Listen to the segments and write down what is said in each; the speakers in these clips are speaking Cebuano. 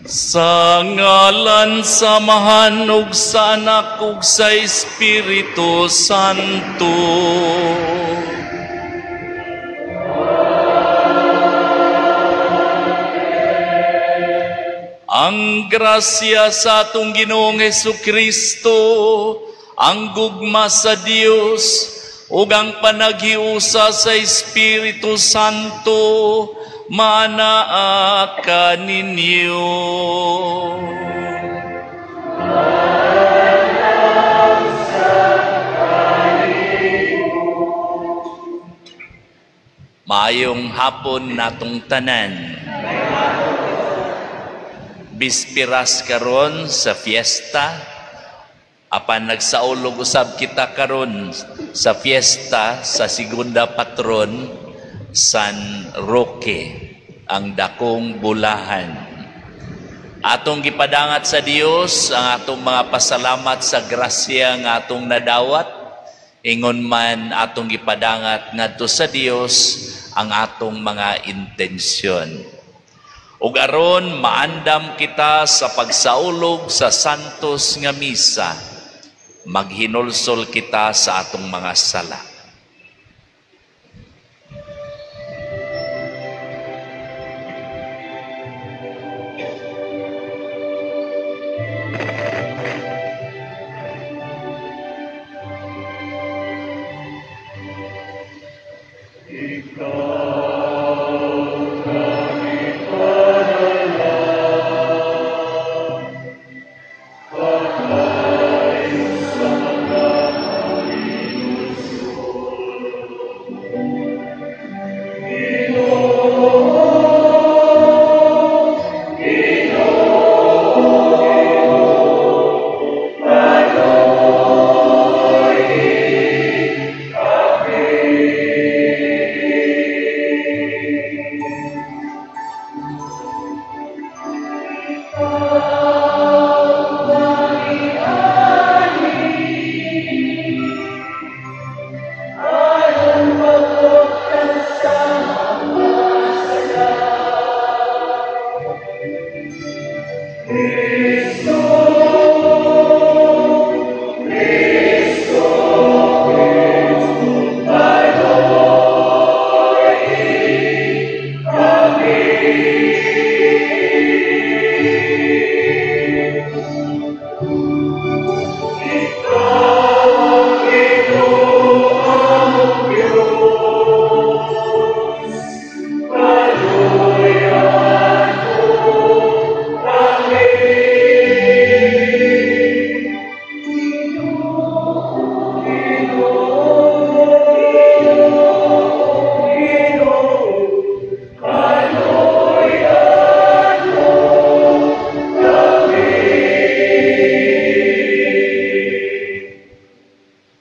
Sa ngalan sa Amahan ug sa Anak ug sa Espiritu Santo. Ang grasya sa atong Ginoong Hesukristo, ang gugma sa Dios ug ang panaghiusa sa Espiritu Santo manaa kaninyo. Maayong hapon natong tanan. Bispiras karon sa fiesta, apan nagsaulog usab kita karon sa fiesta sa segunda patron San Roque, ang dakong bulahan. Atong gipadangat sa Dios ang atong mga pasalamat sa grasya nga atong nadawat. Ingon man atong gipadangat ngadto sa Dios ang atong mga intensyon. Ug aron maandam kita sa pagsaulog sa santos nga misa, maghinulsol kita sa atong mga sala.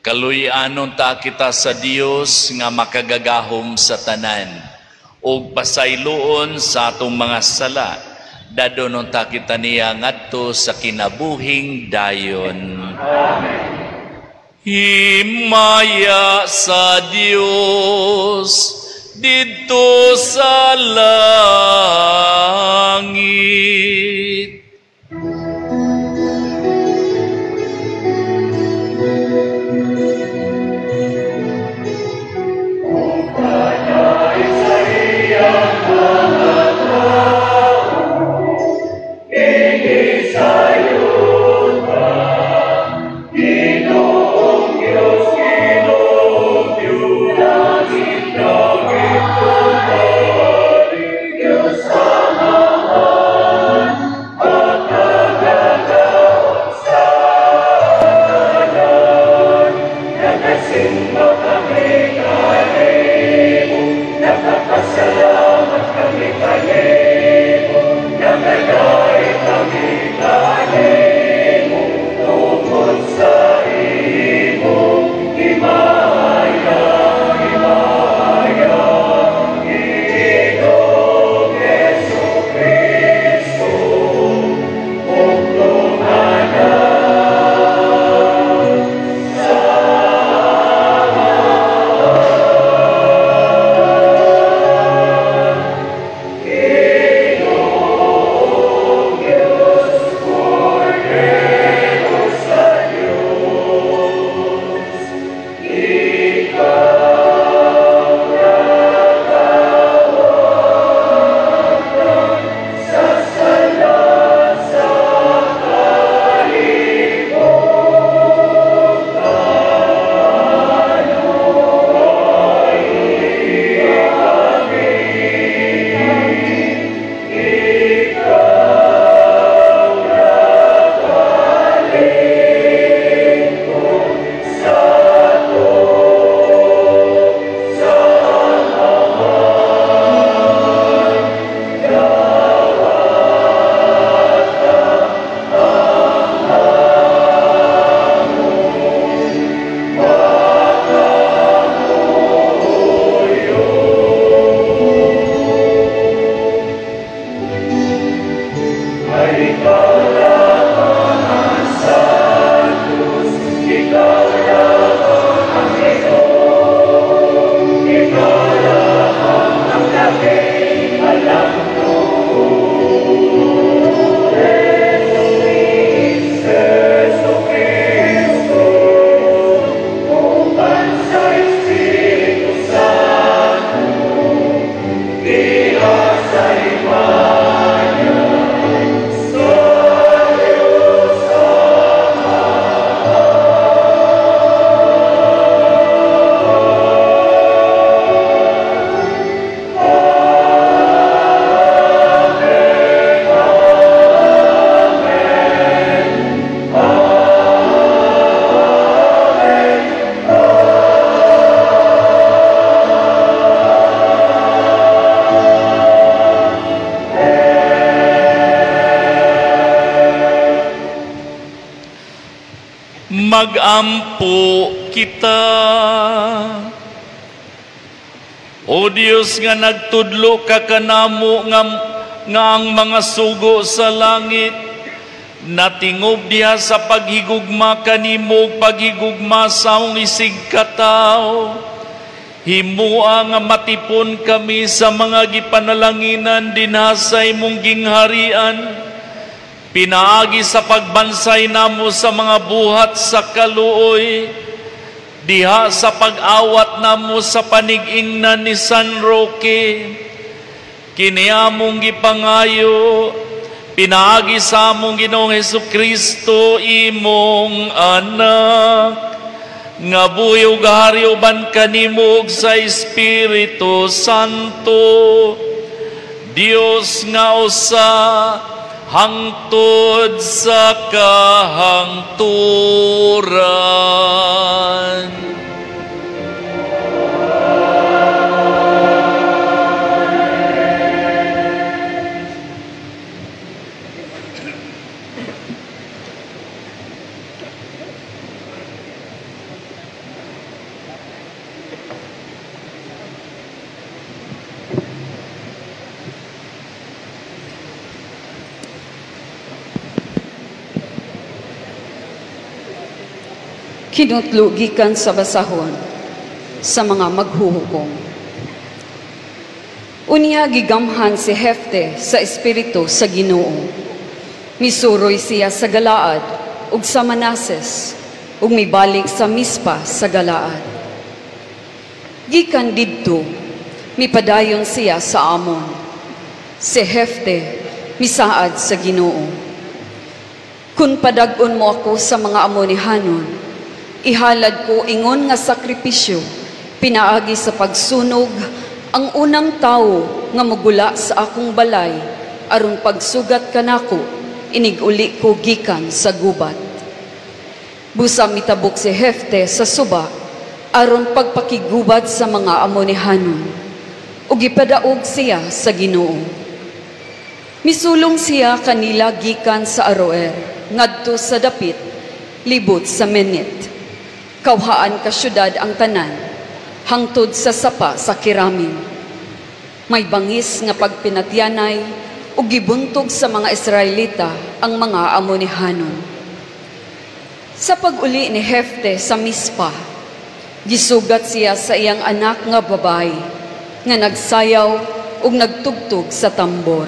Kaluy-anon ta kita sa Dios nga makagagahom sa tanan ug pasayloon sa atong mga sala, dadonon ta kita niya ngadto sa kinabuhing dayon. Amen. Himaya sa Dios didto sa langit. Magampo kita. O Dios nga nagtudlo ka kanamo nga ang mga sugo sa langit natingob diha sa paghigugma kanimo, paghigugma sa among isig katawo. Himua nga matipon kami sa mga gipanalanginan dinha sa imong gingharian, pinaagi sa pagbansay namo sa mga buhat sa kaluoy, diha sa pag-awat namo sa panig-ingnan ni San Roque. Kini among gipangayo, pinaagi sa among Ginoong Hesukristo, imong anak, nga buhi ug hari uban kanimo ug sa Espiritu Santo, Dios nga usa hangtod sa kahangturan. Kinutlo gikan sa basahon sa mga maghuhukom. Unya gigamhan si Hefte sa espiritu sa Ginoo. Misuroy siya sa Galaad ug sa Manases ug mibalik sa Mispa sa Galaad. Gikan didto mipadayon siya sa Amon. Si Hefte misaad sa Ginoo. Kun padag-on mo ako sa mga Amonihanon, ihalad ko ingon nga sakripisyo, pinaagi sa pagsunog ang unang tawo nga mugula sa akong balay, aron pagsugat kanako, inig-uli ko gikan sa gubat. Busa mitabok si Hefte sa suba, aron pagpakigubat sa mga Amonihanon, ug gipadaog siya sa Ginoo. Misulong siya kanila gikan sa Aroer, ngadto sa dapit, libot sa Menit. Kawhaan ka syudad ang tanan, hangtod sa sapa sa Kiramin. May bangis nga pagpinatyanay ug gibuntog sa mga Israelita ang mga Amonihanon. Sa pag-uli ni Hefte sa Mispa, gisugat siya sa iyang anak nga babayi nga nagsayaw ug nagtugtog sa tambor.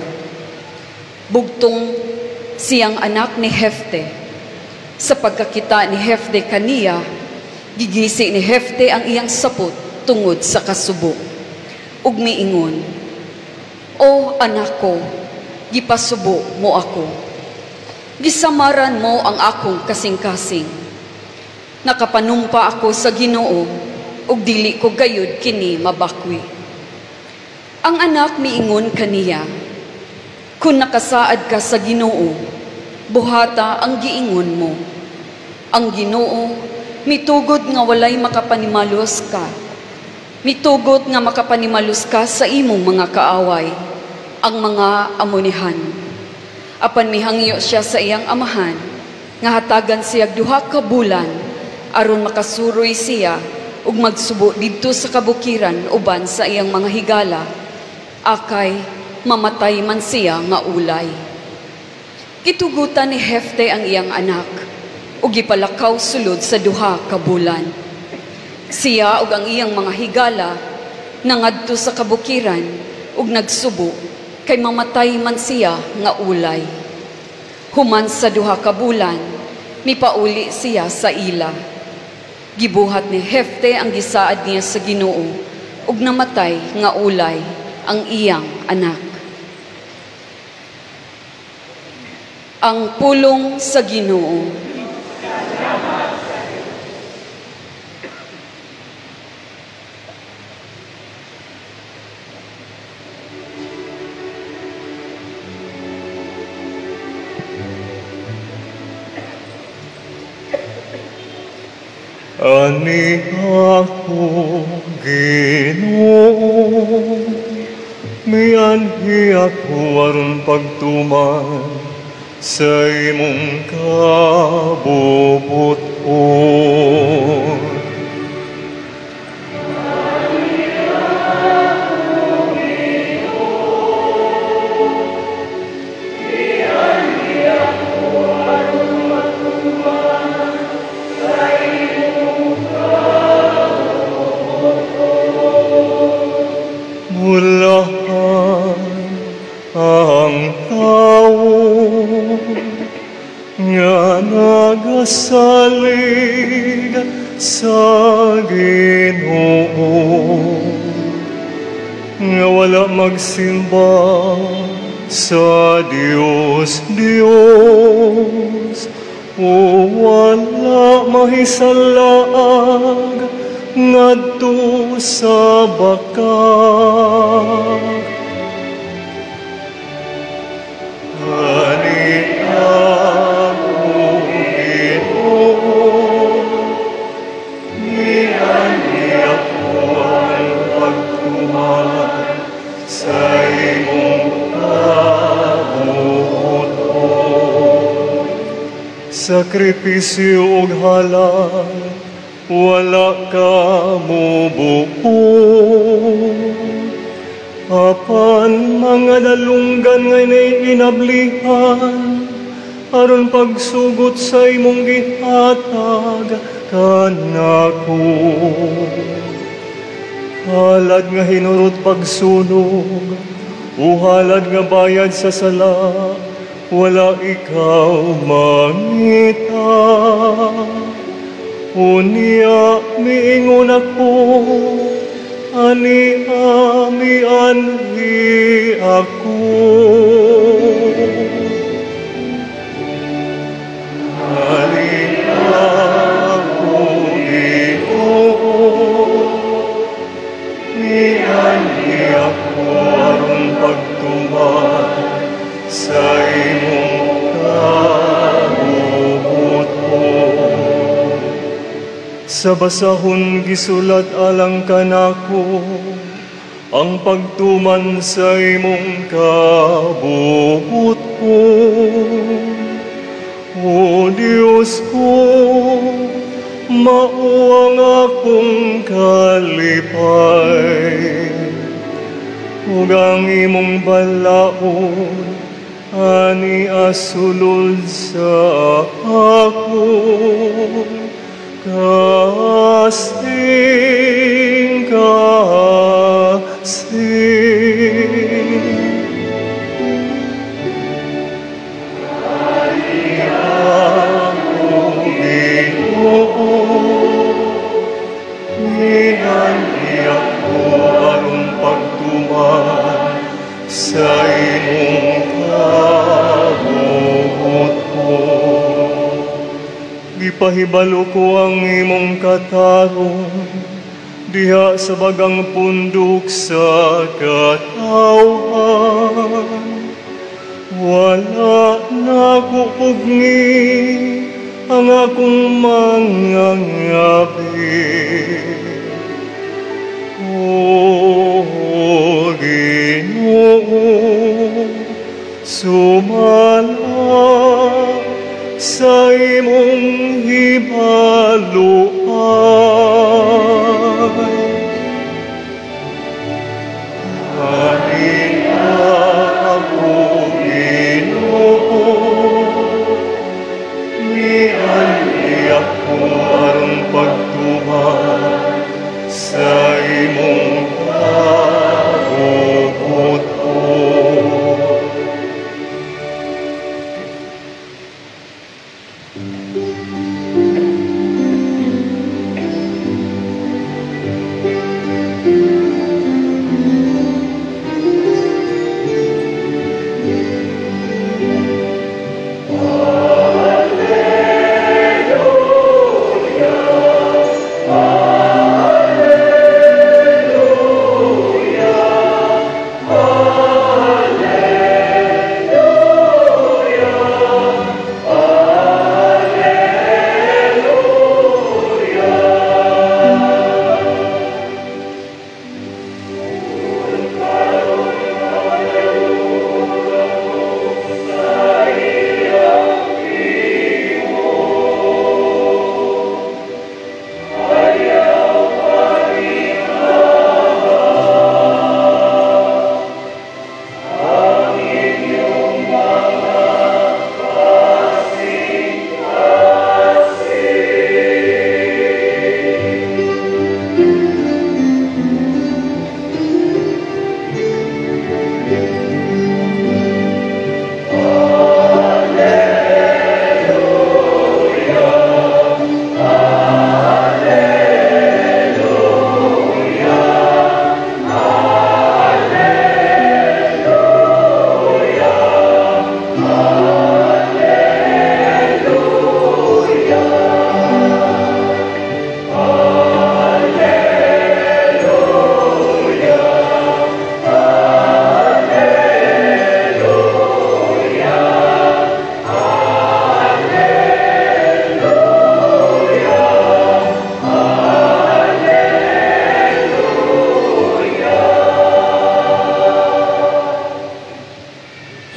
Bugtong siyang anak ni Hefte. Sa pagkakita ni Hefte kaniya, gigisi ni Hefte ang iyang sapot tungod sa kasubo. Ug miingon, "O anak ko, gipasubo mo ako. Gisamaran mo ang akong kasing-kasing. Nakapanumpa ako sa Ginoo, ug dili ko gayud kini mabakwi." Ang anak miingon kaniya, "Kun nakasaad ka sa Ginoo, buhata ang giingon mo. Ang Ginoo mitugod nga walay makapanimalos ka. Mitugot nga makapanimalos ka sa imong mga kaaway, ang mga Amonihan." Apan mihangyo siya sa iyang amahan, nga hatagan siya duha ka bulan, aron makasuroy siya ug magsubo didto sa kabukiran uban sa iyang mga higala, akay mamatay man siya nga ulay. Gitugutan ni Jefte ang iyang anak ug gipalakaw sulod sa 2 ka bulan. Siya ug ang iyang mga higala nangadto sa kabukiran ug nagsubo kay mamatay man siya nga ulay. Human sa 2 ka bulan, mipauli siya sa ila. Gibuhat ni Jefte ang gisaad niya sa Ginoo ug namatay nga ulay ang iyang anak. Ang pulong sa Ginoo. Ani ako, Ginoo, mianhi ako aron pagtuman sa imong kabubuton. Mulahan ang tao nga nagasalig sa Ginoo, nga wala magsimba sa Dios Dios, o wala mahisalaag ngadto sa bakak. Ani ako, Ginoo, mianhi ako ang pagtuman sa imong kabuoton. Sakripisyo ug halal wala ka mubuo, apan mga dalunggan nga inablihan aron pagsugot sa imong gihatag kanako. Halad nga hinurot pagsunog o halad nga bayad sa sala, wala ikaw mangita. Unya miingon ako, ani mianhi ako. Ani ako, Ginoo, mianhi ako aron pagtuman sa imong kabuoton. Sa basahon gisulat alang kanako ang pagtuman sa imong kabuoton. O Diyos ko, mao ang akong kalipay, ug ang imong balaod ani asulod sa ako. Kasing, kasing. Ani ako, Ginoo, mianhi ako aron pagtuman sa imong kabuoton. Gipahibalo ko ang imong katarong diha sa bagang pundok sa katawhan. Wala na ko pugni ang akong mga ngabi. O Ginoo, sumala sa imong hibaluan. Ani ako, Ginoo,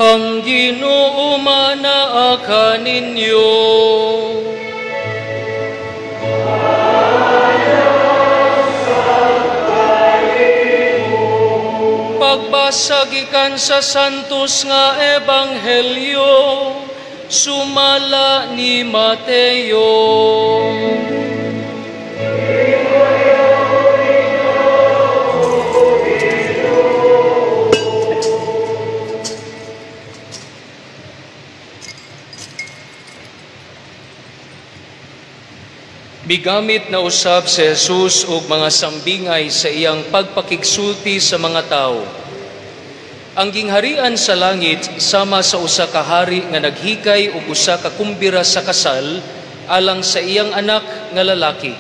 Ang Ginoo manaa kaninyo. Pagbasa gikan sa Santos nga Ebanghelyo sumala ni Mateo. Migamit na usab si Jesus og mga sambingay sa iyang pagpakigsulti sa mga tao. Ang gingharian sa langit sama sa usa ka hari nga naghikay og usa ka kumbira sa kasal alang sa iyang anak nga lalaki.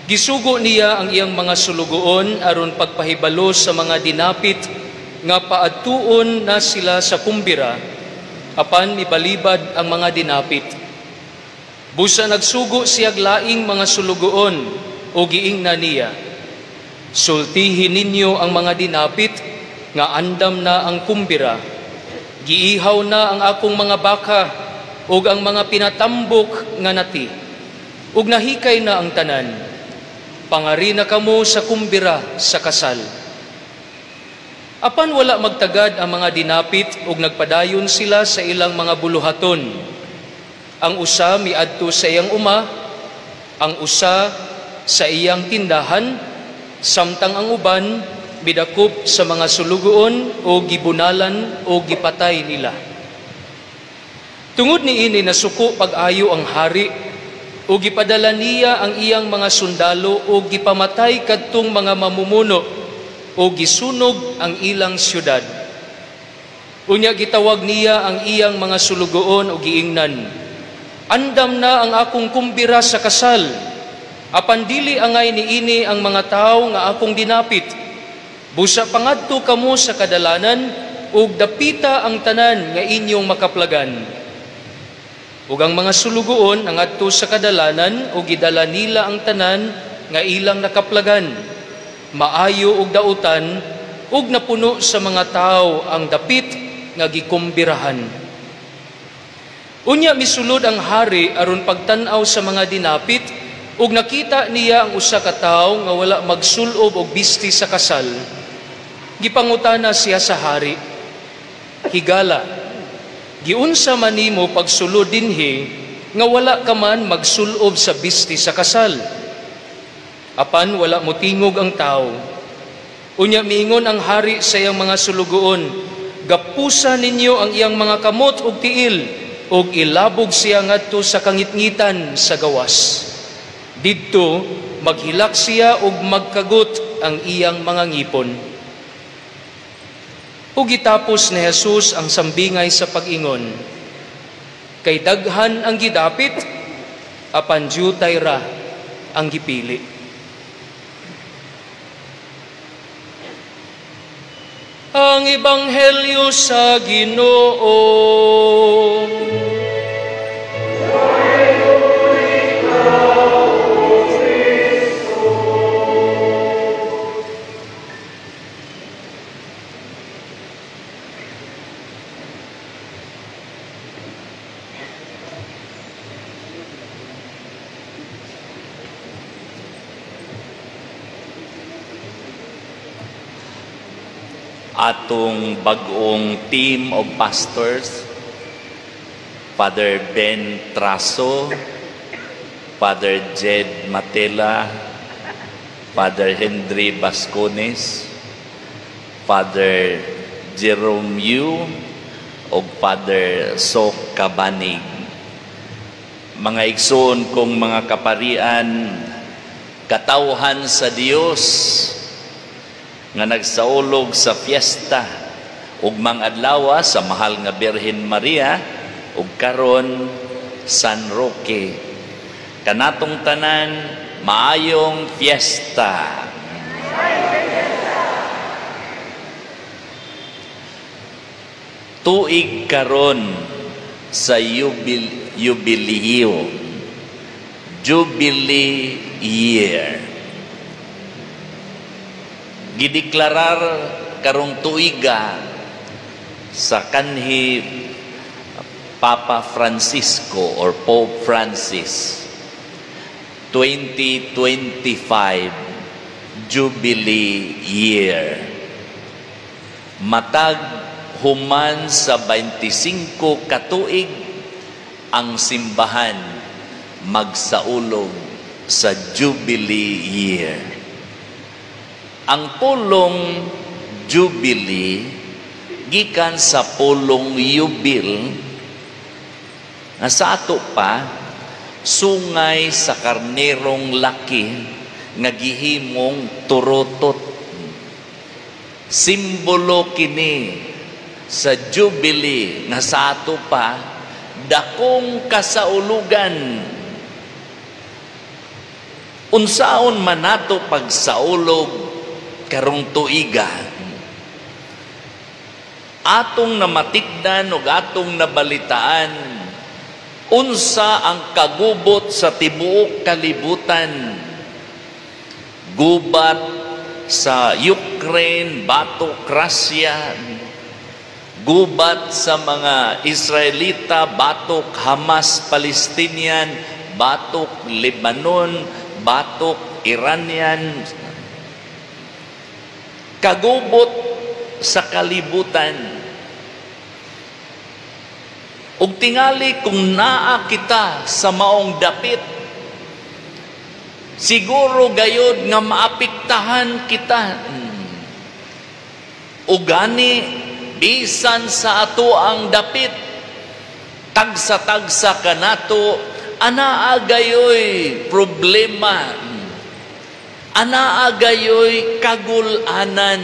Gisugo niya ang iyang mga sulugoon aron pagpahibalo sa mga dinapit nga paadtuon na sila sa kumbira, apan mibalibad ang mga dinapit. Busa nagsugo siyag laing mga sulugoon o giingna niya, sultihin ninyo ang mga dinapit nga andam na ang kumbira, giihaw na ang akong mga baka ug ang mga pinatambok nga nati, ug nahikay na ang tanan. Pangari na kamo sa kumbira sa kasal. Apan wala magtagad ang mga dinapit ug nagpadayon sila sa ilang mga buluhaton. Ang usa miadto sa iyang uma, ang usa sa iyang tindahan, samtang ang uban midakop sa mga sulugoon o gibunalan o gipatay nila. Tungod niini nasuko pag-ayo ang hari o gipadala niya ang iyang mga sundalo o gipamatay kadtong mga mamumuno o gisunog ang ilang syudad. Unya gitawag niya ang iyang mga sulugoon o giingnan, andam na ang akong kumbira sa kasal, apan dili angay niini ang mga tawo nga akong dinapit. Busa pangadto kamo sa kadalanan ug dapita ang tanan nga inyong makaplagan. Ug ang mga sulugoon ang adto sa kadalanan ug gidala nila ang tanan nga ilang nakaplagan. Maayo ug dautan ug napuno sa mga tawo ang dapit nga gikumbirahan. Unya misulod ang hari aron pagtan-aw sa mga dinapit ug nakita niya ang usa ka tawo nga wala magsulob og bisti sa kasal. Gipangutana siya sa hari, higala, giunsa man nimo pagsulod dinhi nga wala ka man magsulob sa bisti sa kasal? Apan wala motingog ang tawo. Unya miingon ang hari sa iyang mga sulugoon, gapusa ninyo ang iyang mga kamot ug tiil ug ilabog siya ngadto sa kangitngitan sa gawas. Didto maghilak siya ug magkagot ang iyang mga ngipon. Ug gitapos ni Jesus ang sambingay sa pag-ingon, kay daghan ang gidapit, apan dyutay ra ang gipili. Ang Ebanghelyo sa Ginoo. Atong bag-ong team of pastors, Father Ben Traso, Father Jed Matela, Father Henry Bascones, Father Jerome Yu, o Father Sok Cabanig. Mga igsoon kong mga kaparian, katawhan sa Dios nga nagsaulog sa fiesta ug adlaw sa mahal nga Birhen Maria ug karon San Roque. Kanatong tanan, maayong fiesta. Tuig karon sa jubileo, Jubilee Year. Gideklarar karong tuiga Sa kanhi Papa Francisco or Pope Francis, 2025 Jubilee Year. Matag human sa 25 katuig ang simbahan magsaulog sa Jubilee Year. Ang pulong Jubilee gikan sa pulong yubil nga sa ato pa sungay sa karnerong laki nga gihimong turotot. Simbolo kini sa Jubilee nga sa ato pa dakong kasaulugan. Unsaon man nato pagsaulog karong tuiga, atong namatikdan ug atong nabalitaan unsa ang kagubot sa tibuok kalibutan. Gubat sa Ukraine, batok Russia, gubat sa mga Israelita, batok Hamas Palestinian, batok Lebanon, batok Iranian, kagubot sa kalibutan. Ug tingali kung naa kita sa maong dapit, siguro gayod nga maapektahan kita. Ugani bisan sa ato ang dapit, tagsa-tagsa kanato, anaa gayoy problema, anaa gayoy kagulanan.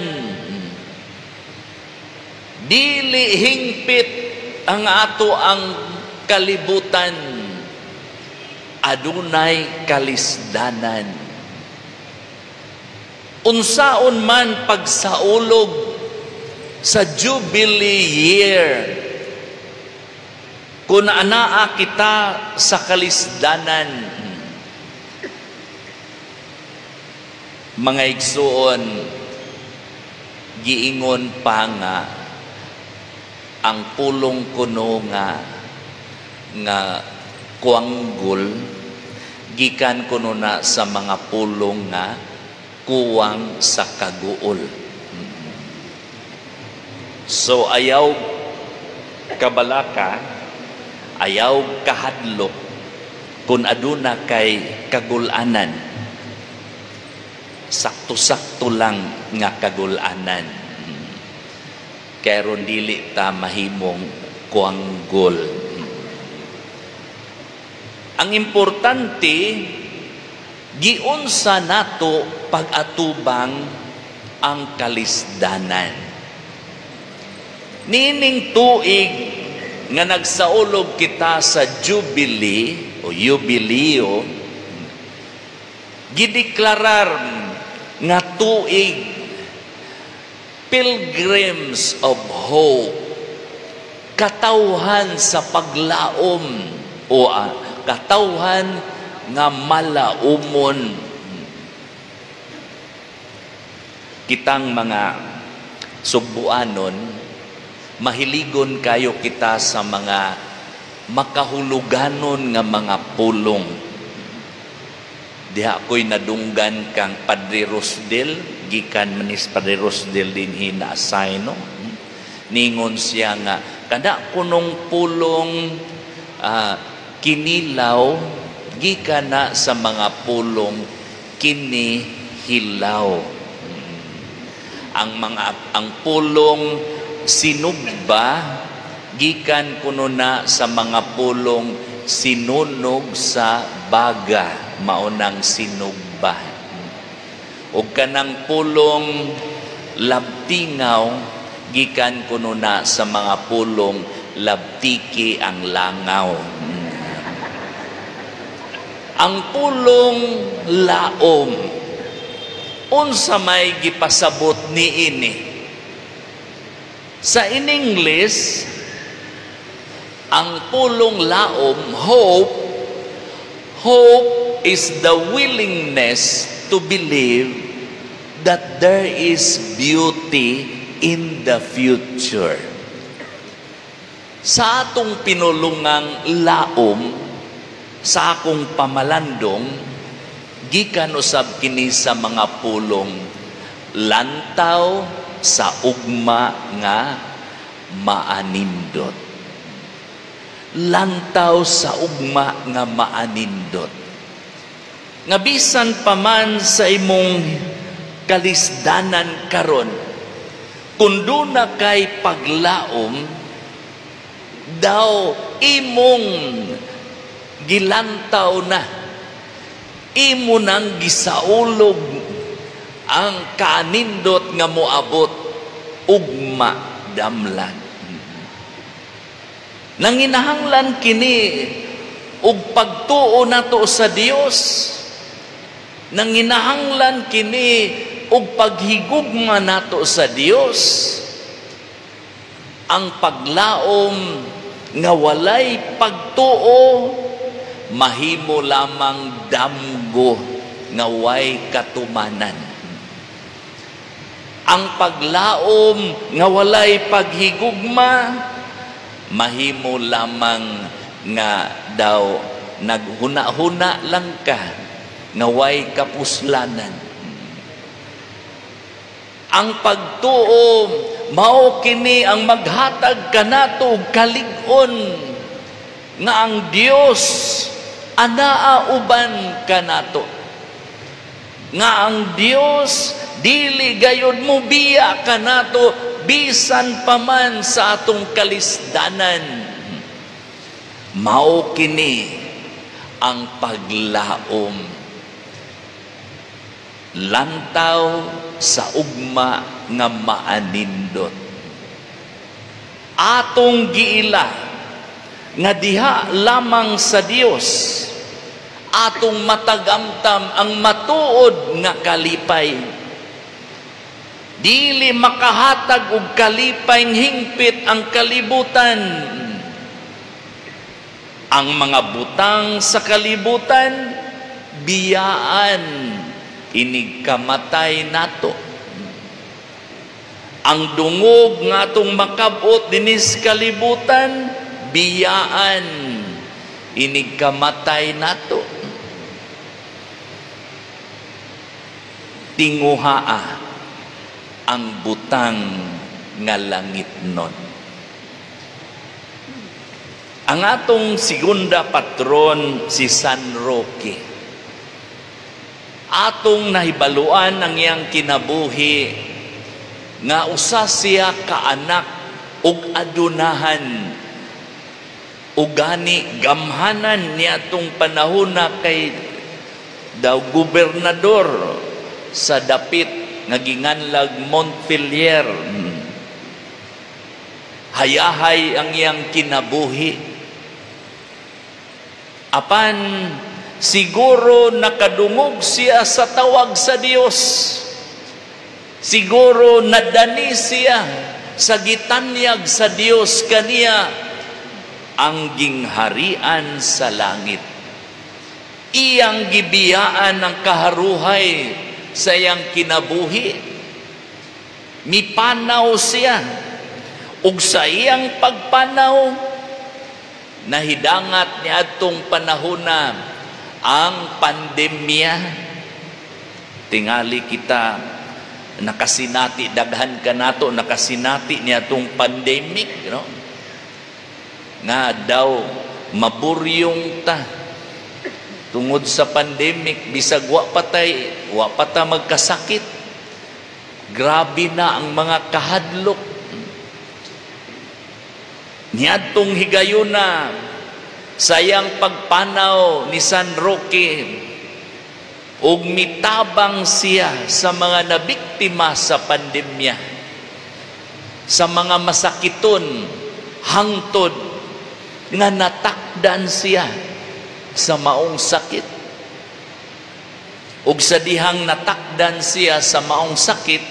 Dili hingpit ang ato ang kalibutan, adunay kalisdanan. Unsaon man pagsaulog sa Jubilee Year, kung anaa kita sa kalisdanan, mga igsuon, giingon pa nga ang pulong kuno nga nga kuanggol gikan kuno na sa mga pulong nga kuwang sa kaguol. So ayaw kabalaka, ayaw kahadlok kung aduna kay kagulanan. Sakto-sakto lang nga kagulanan. Kaya dili ta mahimong kuanggol. Ang importante, giunsa nato pag-atubang ang kalisdanan. Nining tuig nga nagsaulog kita sa Jubilee o Jubileo, gideklarar nga tuig Pilgrims of Hope, katawhan sa paglaom o katawhan nga malaumon. Kitang mga Sugbuanon, mahiligon kayo kita sa mga makahuluganon nga mga pulong. Diha ko'y nadunggan kang Padre Rosdel, gikan manis Padre Rosdel dinhi na assign, no? Ningon siya nga kada kunong pulong kinilaw gikan na sa mga pulong kinihilaw. Ang pulong sinugba gikan kuno na sa mga pulong sinunog sa baga, maunang sinugba. Og kanang pulong labtingaw gikan kuno na sa mga pulong labtiki ang langaw. Ang pulong laom, unsa may gipasabot niini? Sa in English, ang pulong laom, hope, hope is the willingness to believe that there is beauty in the future. Sa atong pinulungang laom, sa akong pamalandong, gikan usab kini sa mga pulong lantaw sa ugma nga maanindot. Lantaw sa ugma nga maanindot. Nga bisan pa man sa imong kalisdanan karon, kung duna kay paglaom, daw imong gilantaw na, imo nang gisaulog ang kaanindot nga moabot ugma damlag. Nanginahanglan kini og pagtuo nato sa Dios. Nanginahanglan kini og paghigugma nato sa Dios. Ang paglaom nga walay pagtuo mahimo lamang damgo nga way katumanan. Ang paglaom nga walay paghigugma mahimo lamang nga daw naghuna-huna lang ka nga way kapuslanan. Ang pagtuo mao kini ang maghatag kanato og kalig-on nga ang Dios anaa uban kanato, nga ang Dios dili gayod mobiya kanato bisan pa man sa atong kalisdanan. Mao kini ang paglaom, lantaw sa ugma nga maanindot. Atong giila nga diha lamang sa Dios atong matagamtam ang matuod nga kalipay. Dili makahatag og kalipay hingpit ang kalibutan. Ang mga butang sa kalibutan biyaan inig kamatay nato. Ang dungog nga atong makabot dinis kalibutan biyaan inig kamatay nato. Tinguhaa ang butang nga langitnon. Ang atong segunda patron si San Roque. Atong nahibaluan ang iyang kinabuhi nga usa siya kaanak ug adunahan ug gani gamhanan niadtong panahona kay daw gobernador sa dapit nga ginganlag Montpellier. Hayahay ang iyang kinabuhi. Apan siguro nakadungog siya sa tawag sa Dios. Siguro nadani siya sa gitanyag sa Dios kaniya ang gingharian sa langit. Iyang gibiyaan ang kaharuhay sa iyang kinabuhi. Mipanaw siya, ug sa iyang pagpanaw nahidangat niadtong panahona ang pandemya. Tingali kita nakasinati, daghan kanato nakasinati niadtong pandemic, no? Nga daw maburyong ta tungod sa pandemic, bisag wa patay, wa pa ta magkasakit. Grabe na ang mga kahadlok. Niadtong higayuna sa iyang pagpanaw ni San Roque, ug mitabang siya sa mga nabiktima sa pandemya, sa mga masakiton, hangtod nga natakdan siya sa maong sakit. Ug sa dihang natakdan siya sa maong sakit,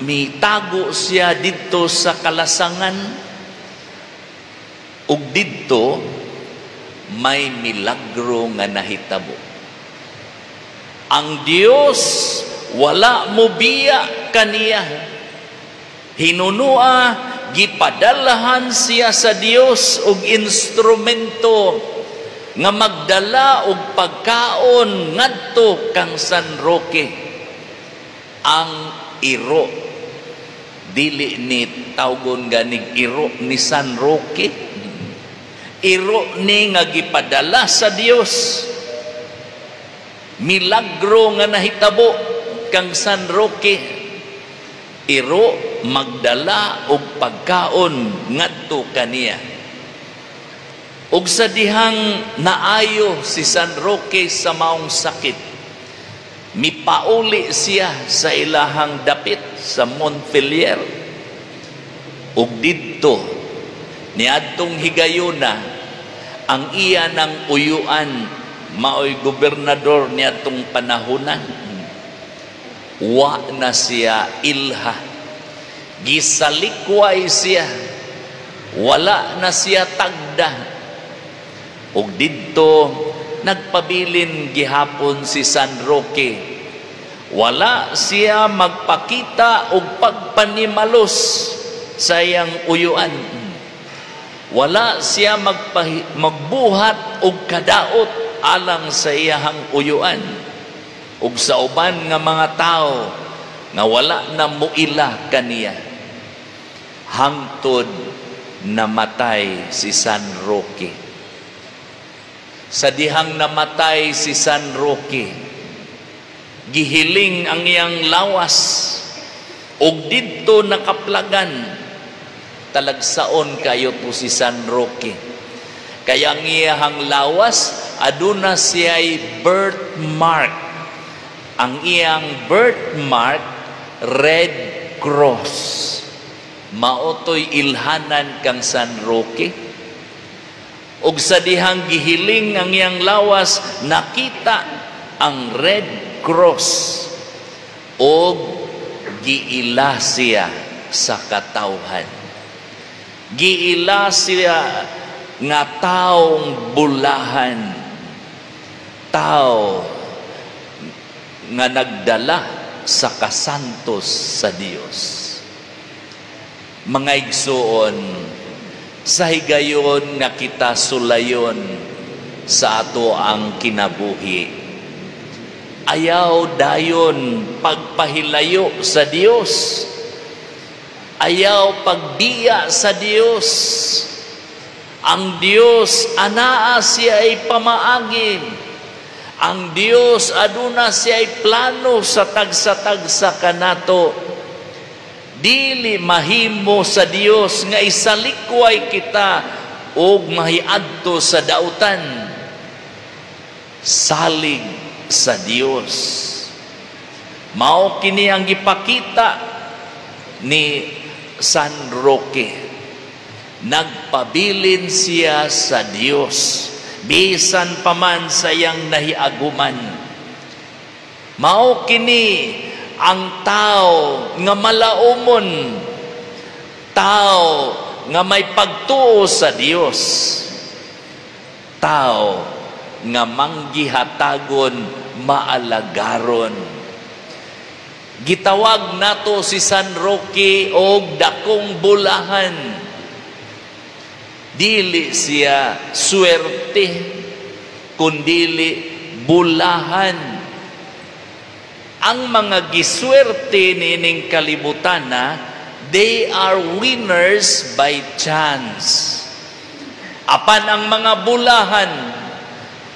mitago siya didto sa kalasangan. Ug didto may milagro nga nahitabo. Ang Dios wala mobiya kaniya. Hinunua Gipadalahan siya sa Dios og instrumento nga magdala og pagkaon ngadto kang San Roque, ang iro. Dili ni tawgon ganig iro ni San Roque, iro ni nga gipadala sa Dios. Milagro nga nahitabo kang San Roque, iro magdala og pagkaon ngadto kaniya. Ug sa dihang naayo si San Roque sa maong sakit, mipauli siya sa ilahang dapit sa Montpellier. Ug didto niadtong higayuna, ang iya ng uyuan maoy gobernador niadtong panahonan. Wa na siya ilha, gisalikway siya, wala na siya tagda. Ug didto nagpabilin gihapon si San Roque. Wala siya magpakita og pagpanimalos sa iyang uyuan. Wala siya magbuhat og kadaot alang sa iyahang uyuan ug sa uban nga mga tao nga wala na muila kaniya, hangtod namatay si San Roque. Sa dihang namatay si San Roque, gihiling ang iyang lawas ug didto nakaplagan. Talagsaon kayo to si San Roque. Kaya ang iyang lawas, aduna siya'y birthmark. Ang iyang birthmark, Red Cross. Maotoy ilhanan kang San Roque. Ug sa dihang gihiling ang iyang lawas, nakita ang Red Cross og giila siya sa katawhan. Giila siya nga taong bulahan, tao nga nagdala sa kasantos sa Dios. Mga igsuon, sa higayon nga kita sulayon sa ato ang kinabuhi, ayaw dayon pagpahilayo sa Dios, ayaw pagbiya sa Dios. Ang Dios anaa siya ay pamaagi. Ang Dios aduna siya ay plano sa tagsa-tagsa kanato. Dili mahimo sa Dios nga isalikway kita og mahiadto sa dautan. Salig sa Dios. Mao kini ang gipakita ni San Roque. Nagpabilin siya sa Dios bisan paman sa iyang nahiaguman. Mao kini ang tao nga malaumon, tao nga may pagtuo sa Dios, tao nga manggihatagon, maalagaron. Gitawag nato si San Roque og dakong bulahan. Dili siya swerte, kundili bulahan. Ang mga giswerte nining kalibutan na, they are winners by chance. Apan ang mga bulahan,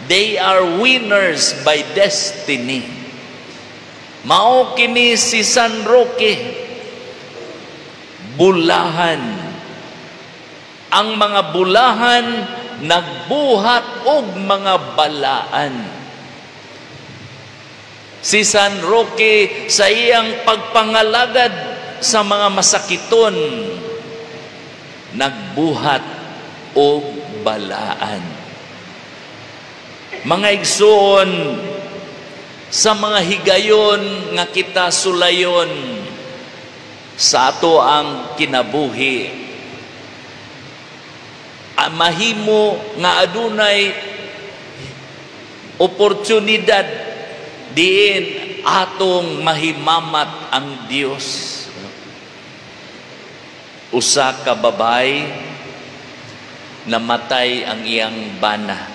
they are winners by destiny. Mao kini si San Roque, bulahan. Ang mga bulahan nagbuhat og mga balaan. Si San Roque sa iyang pagpangalagad sa mga masakiton, nagbuhat og balaan. Mga igsoon, sa mga higayon nga kita sulayon sa ato ang kinabuhi, mahimo nga adunay oportunidad diin atong mahimamat ang Dios. Usa ka babay, namatay ang iyang bana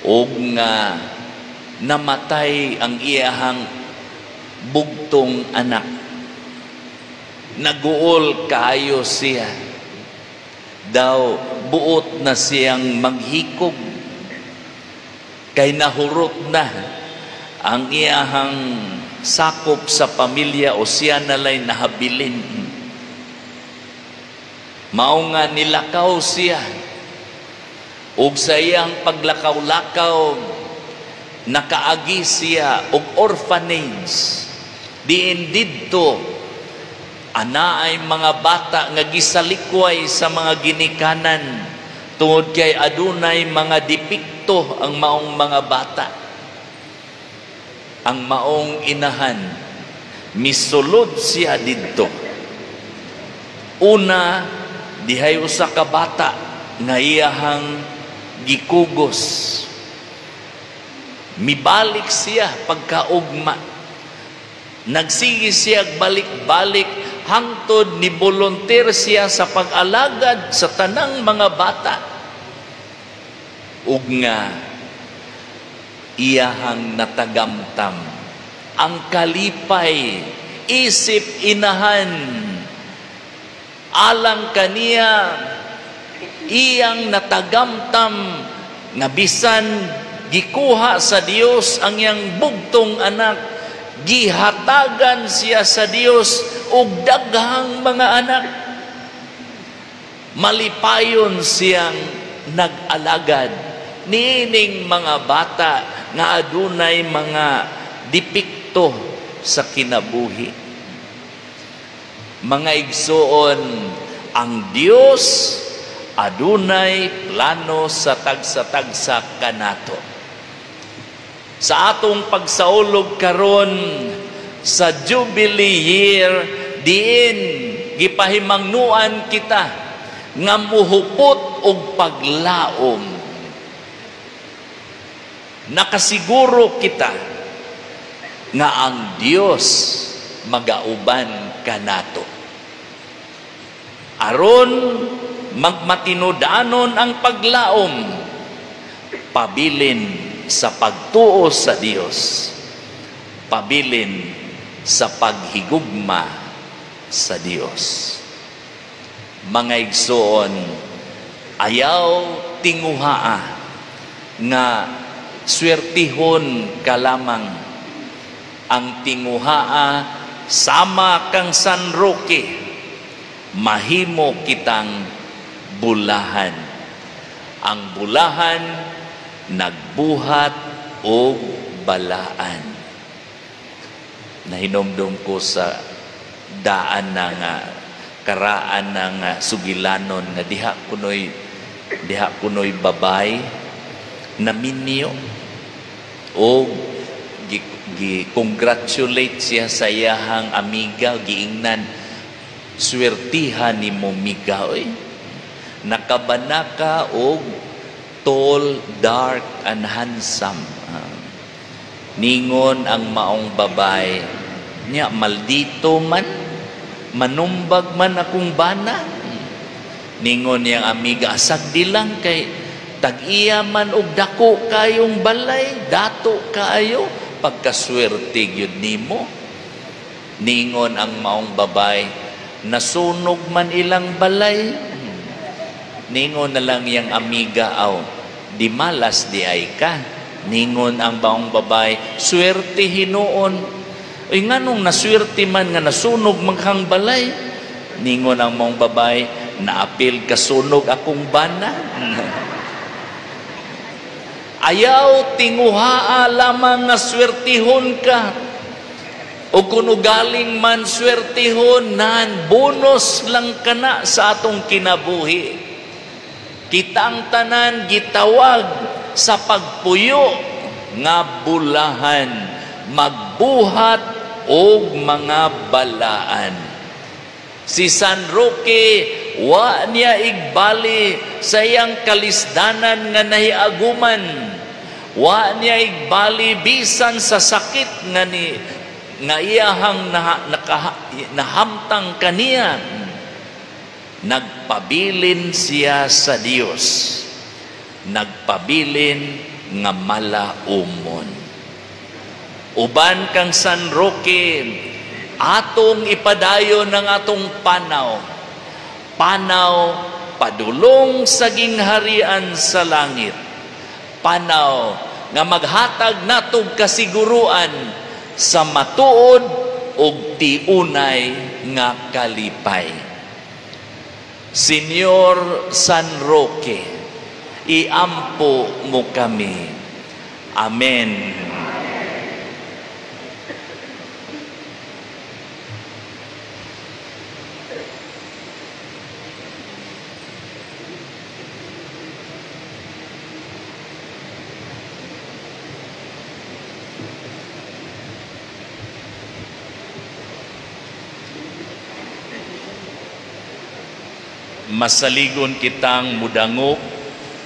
ug nga namatay ang iyahang bugtong anak. Naguol kaayo siya. Daw buot na siyang maghikog kay nahurot na ang iyahang sakop sa pamilya o siya nalay nahabilin. Mao nga nilakaw siya, ug sa iyang paglakaw-lakaw nakaagi siya og orphanage. Diin didto anaay mga bata nga gisalikway sa mga ginikanan tungod kay adunay mga depekto ang maong mga bata. Ang maong inahan, misulod siya didto. Una, dihay usa ka bata nga iyahang gikugos. Mibalik siya pagkaugma. Nagsige siya balik-balik hangtod ni volunteer siya sa pag-alagad sa tanang mga bata. Ug nga iyahang natagamtam ang kalipay isip inahan alang kaniya. Iyang natagamtam nga bisan gikuha sa Dios ang iyang bugtong anak, gihatagan siya sa Dios og daghang mga anak. Malipayon siyang nag-alagad niining mga bata nga adunay mga depekto sa kinabuhi. Mga igsuon, ang Dios adunay plano sa tagsa-tagsa kanato. Sa atong pagsaulog karon sa Jubilee Year, diin gipahimangnuan kita nga muhupot og paglaom. Nakasiguro kita nga ang Dios magauban kanato. Aron magmatinud-anon ang paglaom, pabilin sa pagtuo sa Dios, pabilin sa paghigugma sa Dios. Mga igsoon, ayaw tinguhaa nga swertihon ka lamang. Ang tinguhaa sama kang San Roque, mahimo kitang bulahan. Ang bulahan nagbuhat og balaan. Nahinomdom ko sa daan ng karaan ng sugilanon nga diha kunoy babay naminyo o gi congratulate siya sa iyahang amiga, giingnan, "Swertiha nimo, miga, oy, nakabanaka og tall, dark and handsome." Ningon ang maong babay nya, "Maldito man, manumbag man akong bana." Ningon niyang amiga, "Asag di lang kay tag-iya man og dako kayong balay, dato kaayo, pagkaswerte gyud nimo." Ningon ang maong babay, "Nasunog man ilang balay." Ningon na lang yang amiga, "Aw, di malas di ay ka." Ningon ang maong babay, "Swerte hinuon." "Uy, nganong naswerte man nga nasunog man balay?" Ningon ang maong babay, "Naapil kasunog akong bana." Ayaw tinguhaa lamang nga swertihon ka. O kung ugaling man swertihon, nan bonus lang kana sa atong kinabuhi. Kitang tanan gitawag sa pagpuyo nga bulahan, magbuhat og mga balaan. Si San Roque, wa niya igbali sa iyang kalisdanan nga nahiaguman. Wa niya igbali bisan sa sakit nga ni nga iyahang nahamtang kaniya. Nagpabilin siya sa Dios. Nagpabilin nga malaumon. Uban kang San Roque, atong ipadayon ng atong panaw. Panaw padulong sa gingharian sa langit. Panaw nga maghatag natog kasiguruan sa matuod ug tiunay nga kalipay. Señor San Roque, iampo mo kami. Amen. Masaligon kitang mudangop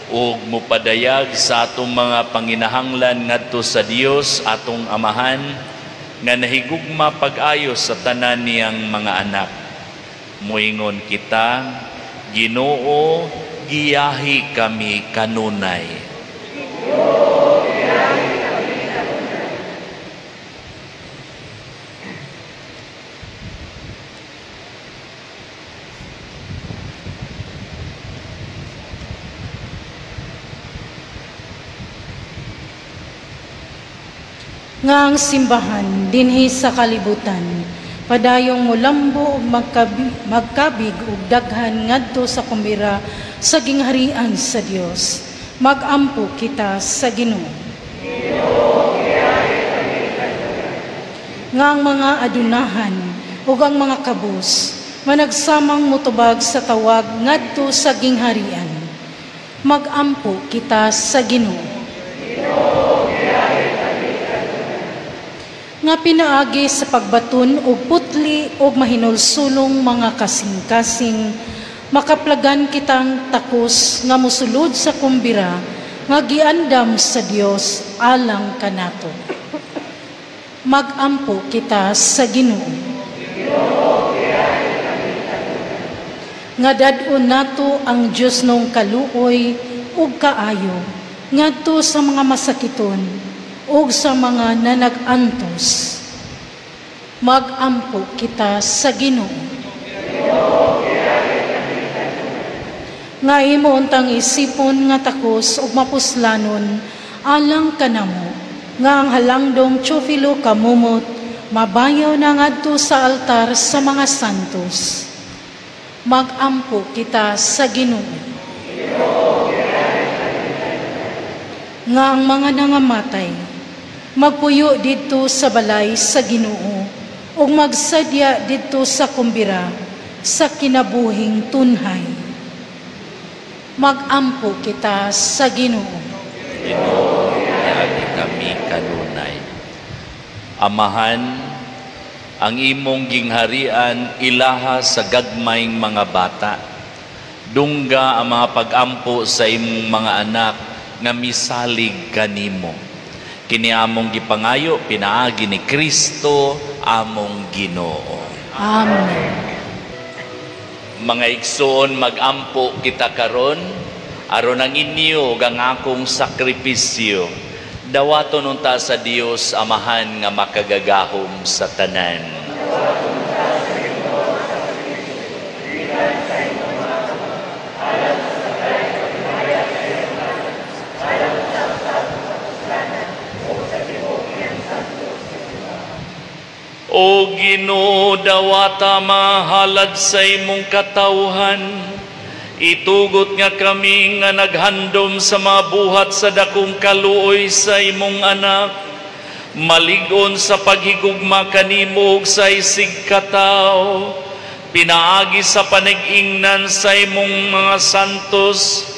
ug mupadayag sa atong mga panginahanglan ngadto sa Dios atong Amahan nga nahigugma pag-ayo sa tanan niyang mga anak. Moingon kita, Ginoo, giyahi kami kanunay. Nga ang simbahan dinhi sa kalibutan padayong mulambo ug magkabig ug daghan ngadto sa kumbira sa gingharian sa Dios. Magampo kita sa Ginoo. Nga ang mga adunahan ug ang mga kabus managsamang mutubag sa tawag ngadto sa gingharian. Magampo kita sa Ginoo. Nga pinaagi sa pagbaton og putli og mahinulsulong mga kasing-kasing, makaplagan kitang takos nga mosulod sa kumbira nga giandam sa Dios alang kanato. Magampo kita sa Ginoo. Nga dad-on nato ang Dios nong kaluoy ug kaayo ngadto sa mga masakiton ug sa mga nanag-antos. Magampo kita sa Ginoo. Nga imo untang isipon nga takos ug mapuslanon alang kanamo nga ang halangdong Teofilo kamumot mabayaw na ngadto sa altar sa mga santos. Magampo kita sa Ginoo. Nga ang mga nangamatay magpuyo didto sa balay sa Ginoo ug magsadya didto sa kumbira sa kinabuhing tunhay. Magampo kita sa Ginoo. Ginoo, niagi kami kanunay. Amahan, ang imong gingharian ilaha sa gagmayng mga bata. Dungga ang mga pagampo sa imong mga anak nga misalig kanimo. Kini among gipangayo pinaagi ni Kristo among Ginoo. Amen. Mga igsoon, magampo kita karon aron ang inyo ug ang akong sakripisyo dawaton unta sa Dios Amahan nga makagagahom sa tanan. O Ginoo, dawata mahalad sa imong katawhan. Itugot nga kami nga naghandom sa mga buhat sa dakong kaluoy sa imong anak. Malig-on sa paghigugma kanimo ug sa isig katawo. Pinaagi sa panag-ingnan sa imong mga santos.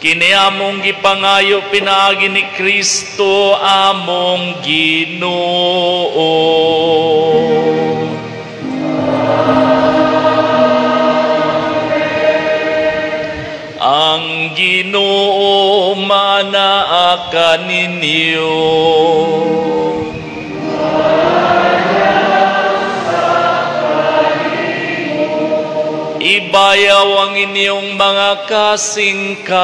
Kini among gipangayo pinaagi ni Kristo among Ginoo. Amen. Ang Ginoo manaa kaninyo. ibayaw ang inyong mga kasing-kasing.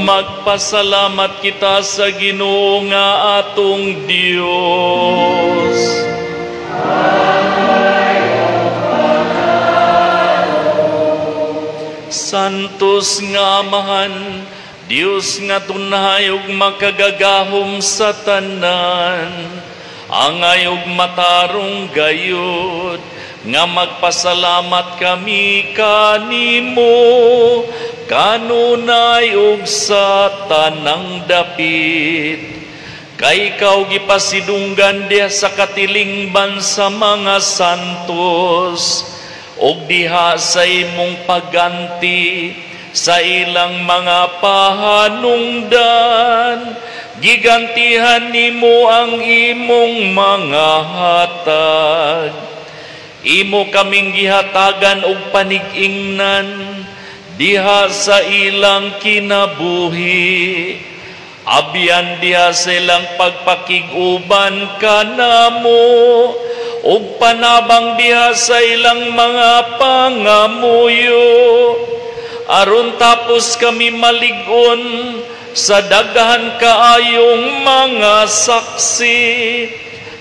Magpasalamat kita sa Ginoo nga atong Dios. Santos nga Amahan, Dios nga tunhay ug makagagahom sa tanan, angay ug matarong gayud, nga magpasalamat kami kanimo, kanunay ug sa tanang dapit. Kay ikaw gipasidunggan diha sa katilingban sa mga santos, ug diha sa imong pagganti sa ilang mga pahanungdan, gigantihan nimo ang imong mga hatag. Imo kaming gihatagan og panig-ingnan diha sa ilang kinabuhi. Abyan diha sa ilang pagpakig-uban kanamo, ug panabang diha sa ilang mga pangamuyo. Aron tapos kami malig-on sa daghan kaayong mga saksi,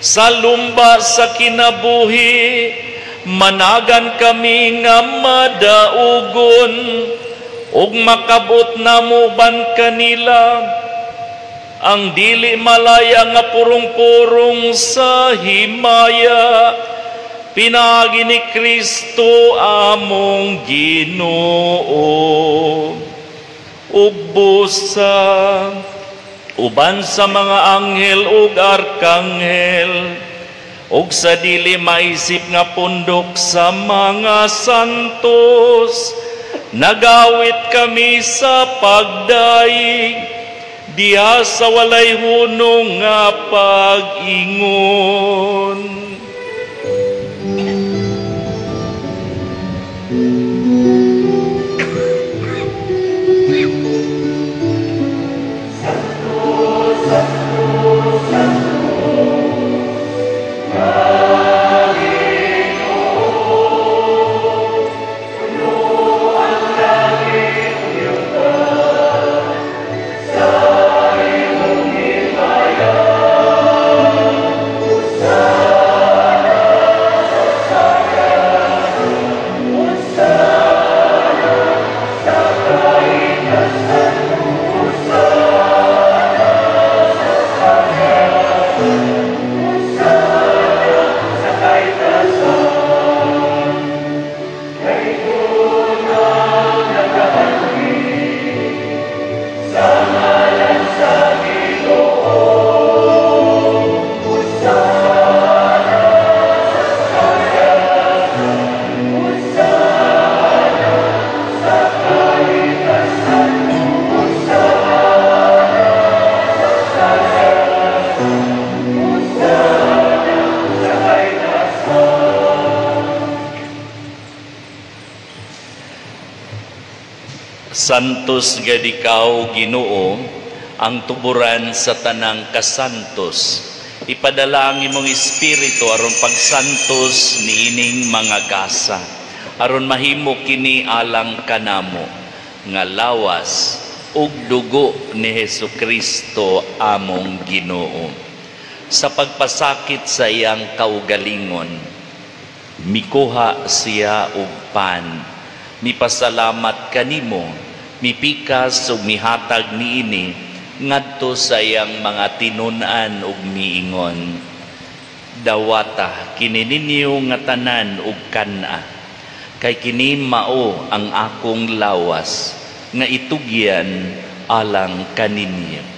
sa lumba sa kinabuhi, managan kami nga madaugon, ug makabot namo ban kanila ang dili malaya nga purong-purong sa himaya, pinaagi ni Kristo among Ginoo. Ubusa uban sa mga anghel ug arkanghel, ug sa dili maisip nga pundok sa mga santos, nagawit kami sa pagdaig diha sa walay hunong nga pag-ingon. Santos gad ikaw, Ginoo, ang tuburan sa tanang kasantos. Ipadala ang imong espiritu aron pagsantos niining mga gasa, aron mahimo kini alang kanamo nga lawas ug dugo ni Hesukristo among Ginoo. Sa pagpasakit sa iyang kaugalingon, mikuha siya og pan, mipasalamat kanimo, mipikas ug mihatag niini ngadto sa iyang mga tinun-an ug miingon, dawata kini ninyo nga tanan ug kan-a, kay kini mao ang akong lawas nga itugyan alang kaninyo.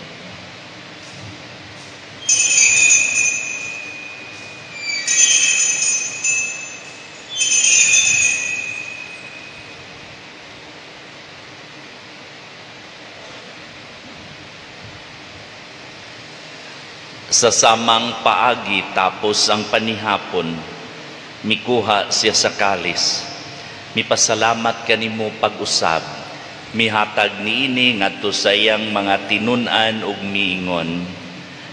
Sa samang paagi tapos ang panihapon, mikuha siya sa kalis. Mipasalamat kanimo pag-usab, mihatag niini ngadto sa iyang mga tinun-an ug miingon,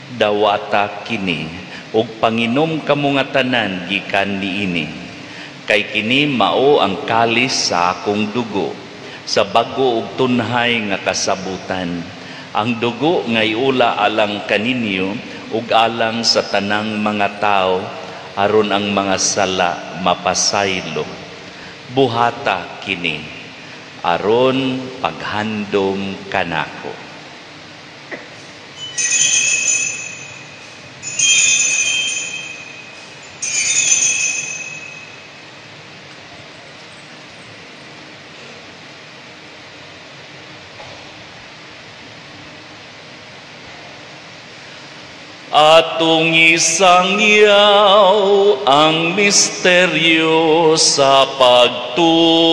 Dawata kini ug panginom kamo nga tanan gikan niini, kay kini mao ang kalis sa akong dugo, sa bag-o ug tunhay nga kasabutan. Ang dugo nga iula alang kaninyo ug alang sa tanang mga tawo, aron ang mga sala mapasaylo. Buhata kini aron paghandom kanako. Atong isangyaw ang misteryo sa pagtuo.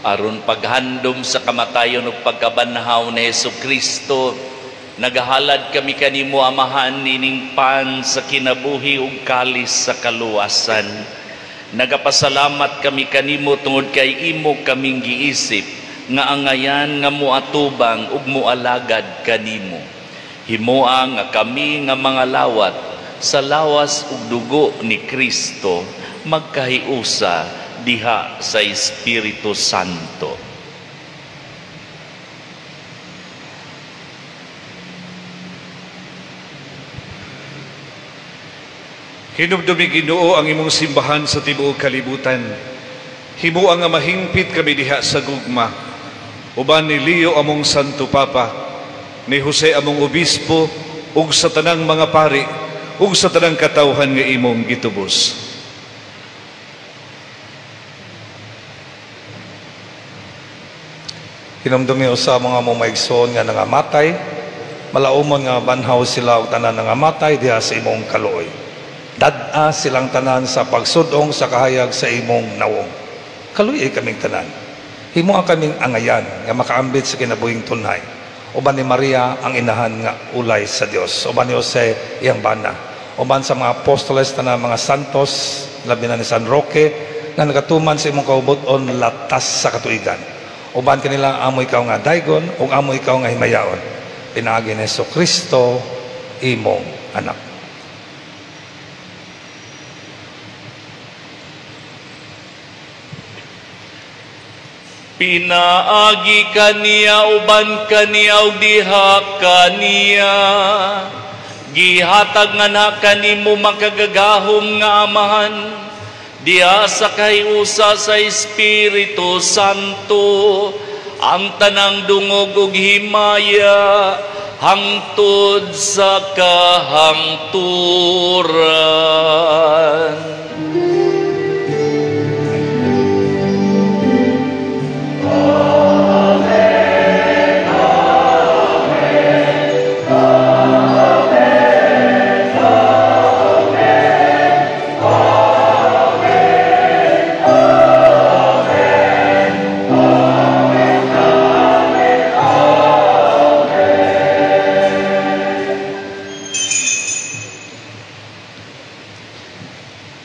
Aron paghandom sa kamatayon ug pagkabanhaw ni Hesukristo, nagahalad kami kanimo, Amahan, ining pan sa kinabuhi ug kalis sa kaluwasan. Nagapasalamat kami kanimo tungod kay imo kaming giisip nga angayan nga moatubang ug moalagad kanimo. Himoa nga kami nga mga lawat sa lawas ug dugo ni Kristo magkahiusa diha sa Espiritu Santo. Hinumdumi, Ginoo, ang imong simbahan sa tibuok kalibutan. Himoa nga mahingpit kami diha sa gugma. Uban ni Leo among Santo Papa, ni Jose among Obispo, ug sa tanang mga pari, ug sa tanang katawhan nga imong gitubos. Hinumdumi usa mga mumaigsoon nga nangamatay, malaumon nga banhaw sila og tanan nangamatay diha sa imong kaluoy. Dad-a silang tanan sa pagsudong sa kahayag sa imong nawong. Kaluoy kaming tanan. Himoa kaming angayan nga makaambit sa kinabuhing tunhay. Uban ni Maria ang inahan nga ulay sa Dios. Uban ni Jose iyang bana. Uban sa mga apostoles tanan mga santos, labi na ni San Roque nga nagatuman sa imong kaubuton latas sa katuigan. Uban kanila amo ikaw nga daygon ug amo ikaw nga himayaon. Pinaagi ni Hesukristo imong anak. Pinaagi kaniya uban kaniya ug diha kaniya, gihatag nga na kanimo makagagahom nga Amahan, diha sa kahiusa sa Espiritu Santo, ang tanang dungog ug himaya hangtod sa kahangturan.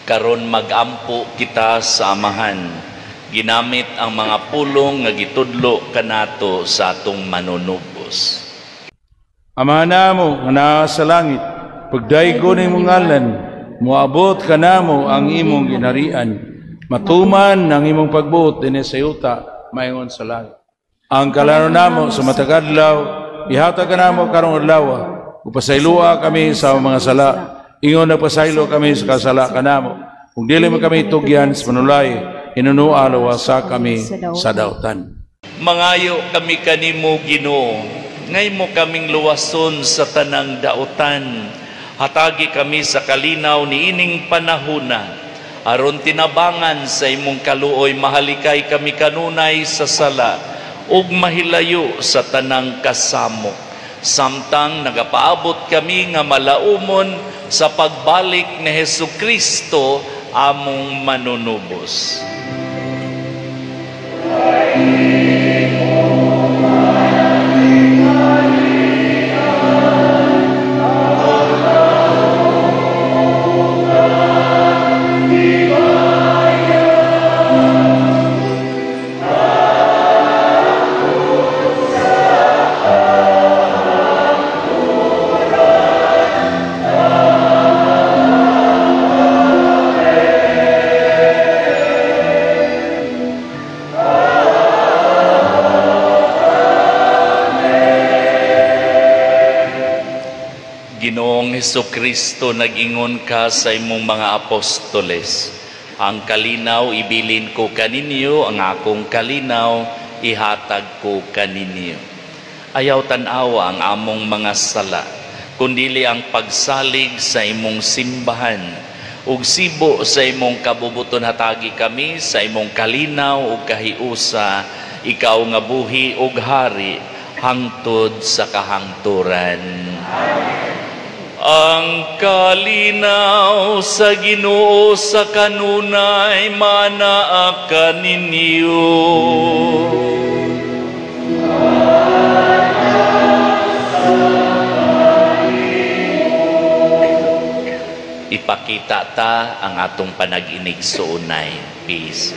Karon magampo kita sa Amahan, ginamit ang mga pulong nga gitudlo kanato sa atong manunubos. Ama namo nga naa sa langit, pagdaygon imong ngalan, moabot kanamo ang imong ginharian, matuman ang imong pagbuot dinhi sa yuta maingon sa langit. Ang kalano namo sa matag adlaw, ihatag kanamo karong adlaw, upasayloa kami sa mga sala, ingon nagpasaylo kami sa kasala kanamo. Kung dili mo kami tugyan sa panulay, hinunua luwasa kami sa dautan. Mangayo kami kanimo, Ginoo, ngay mo kaming luwason sa tanang dautan. Hatagi kami sa kalinaw niining panahona. Aron tinabangan sa imong kaluoy, mahalikay kami kanunay sa sala ug mahilayo sa tanang kasamok, samtang nagapaabot kami nga malaumon sa pagbalik ni Hesus Kristo among manunubos. Ginoong Hesukristo, nag-ingon ka sa imong mga apostoles, ang kalinaw ibilin ko kaninyo, ang akong kalinaw ihatag ko kaninyo. Ayaw tan-awa ang among mga sala, kundili ang pagsalig sa imong simbahan. Ug sibo sa imong kabubuton hatagi kami sa imong kalinaw ug kahiusa, ikaw nga buhi ug hari hangtod sa kahangturan. Amen. Ang kalinaw sa Ginoo sa kanunay manaa kaninyo. Ipakita ta ang atong panag-inig suunay. Peace.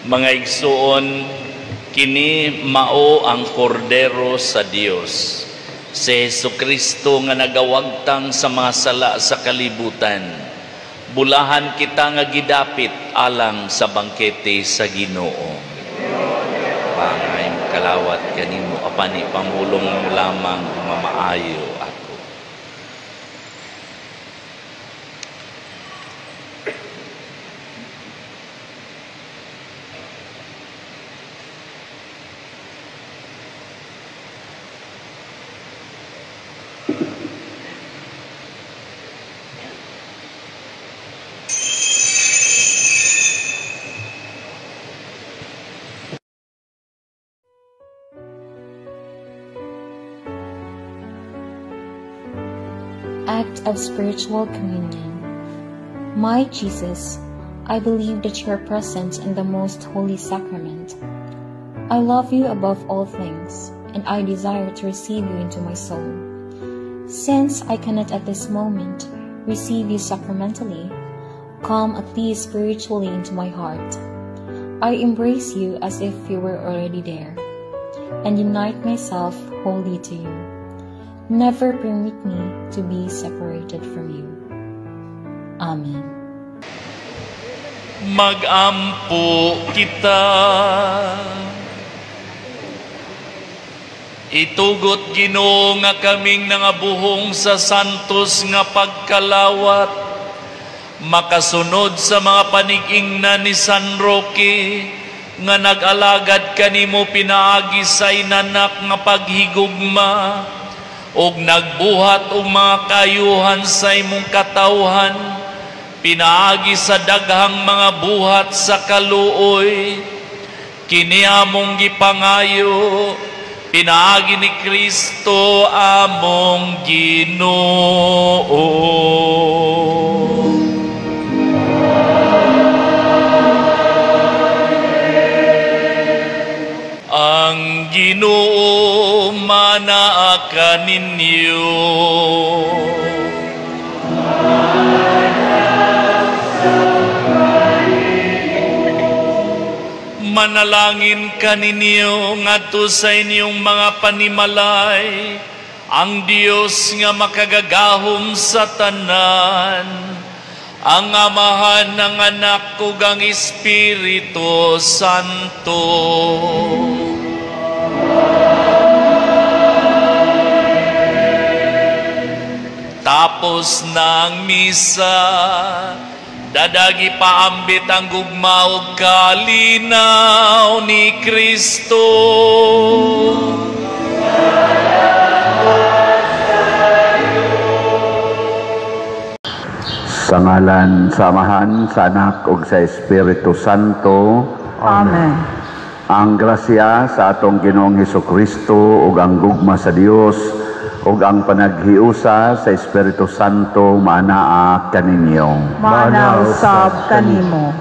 Mga igsuon, kini mao ang kordero sa Dios, si Jesucristo nga nagawagtang sa mga sala sa kalibutan. Bulahan kita nga gidapit alang sa bangkete sa Ginoo. Pangay kalawat kanimo apan ipamulong mo lamang nga maayo ako. Act of Spiritual Communion. My Jesus, I believe that you are present in the Most Holy Sacrament. I love you above all things, and I desire to receive you into my soul. Since I cannot at this moment receive you sacramentally, come at least spiritually into my heart. I embrace you as if you were already there, and unite myself wholly to you. Never permit me to be separated from you. Amen. Magampo kita. Itugot Ginoo nga kaming nangabuhong sa santos nga pagkalawat, makasunod sa mga panig-ingna ni San Roque nga nag-alagad kanimo pinaagi sa inanak nga paghigugma ug nagbuhat og mga kayuhan sa imong katawhan pinaagi sa daghang mga buhat sa kaluoy. Kini among gipangayo pinaagi ni Kristo among Ginoo. Ang Ginoo manaa kaninyo. Manalangin kaninyo ngadto sa inyong mga panimalay, ang Dios nga makagagahom sa tanan, ang Amahan, ang Anak ug ang Espiritu Santo. Tapos ng misa, dadagi paambit ang gugma ug kalinaw ni Kristo. Sa ngalan sa Amahan, sa Anak ug sa Espiritu Santo. Amen. Ang grasya sa atong Ginoong Hesukristo ug ang gugma sa Dios ug ang panaghiusa sa Espiritu Santo maanaa kaninyo. Maanaa usab kanimo.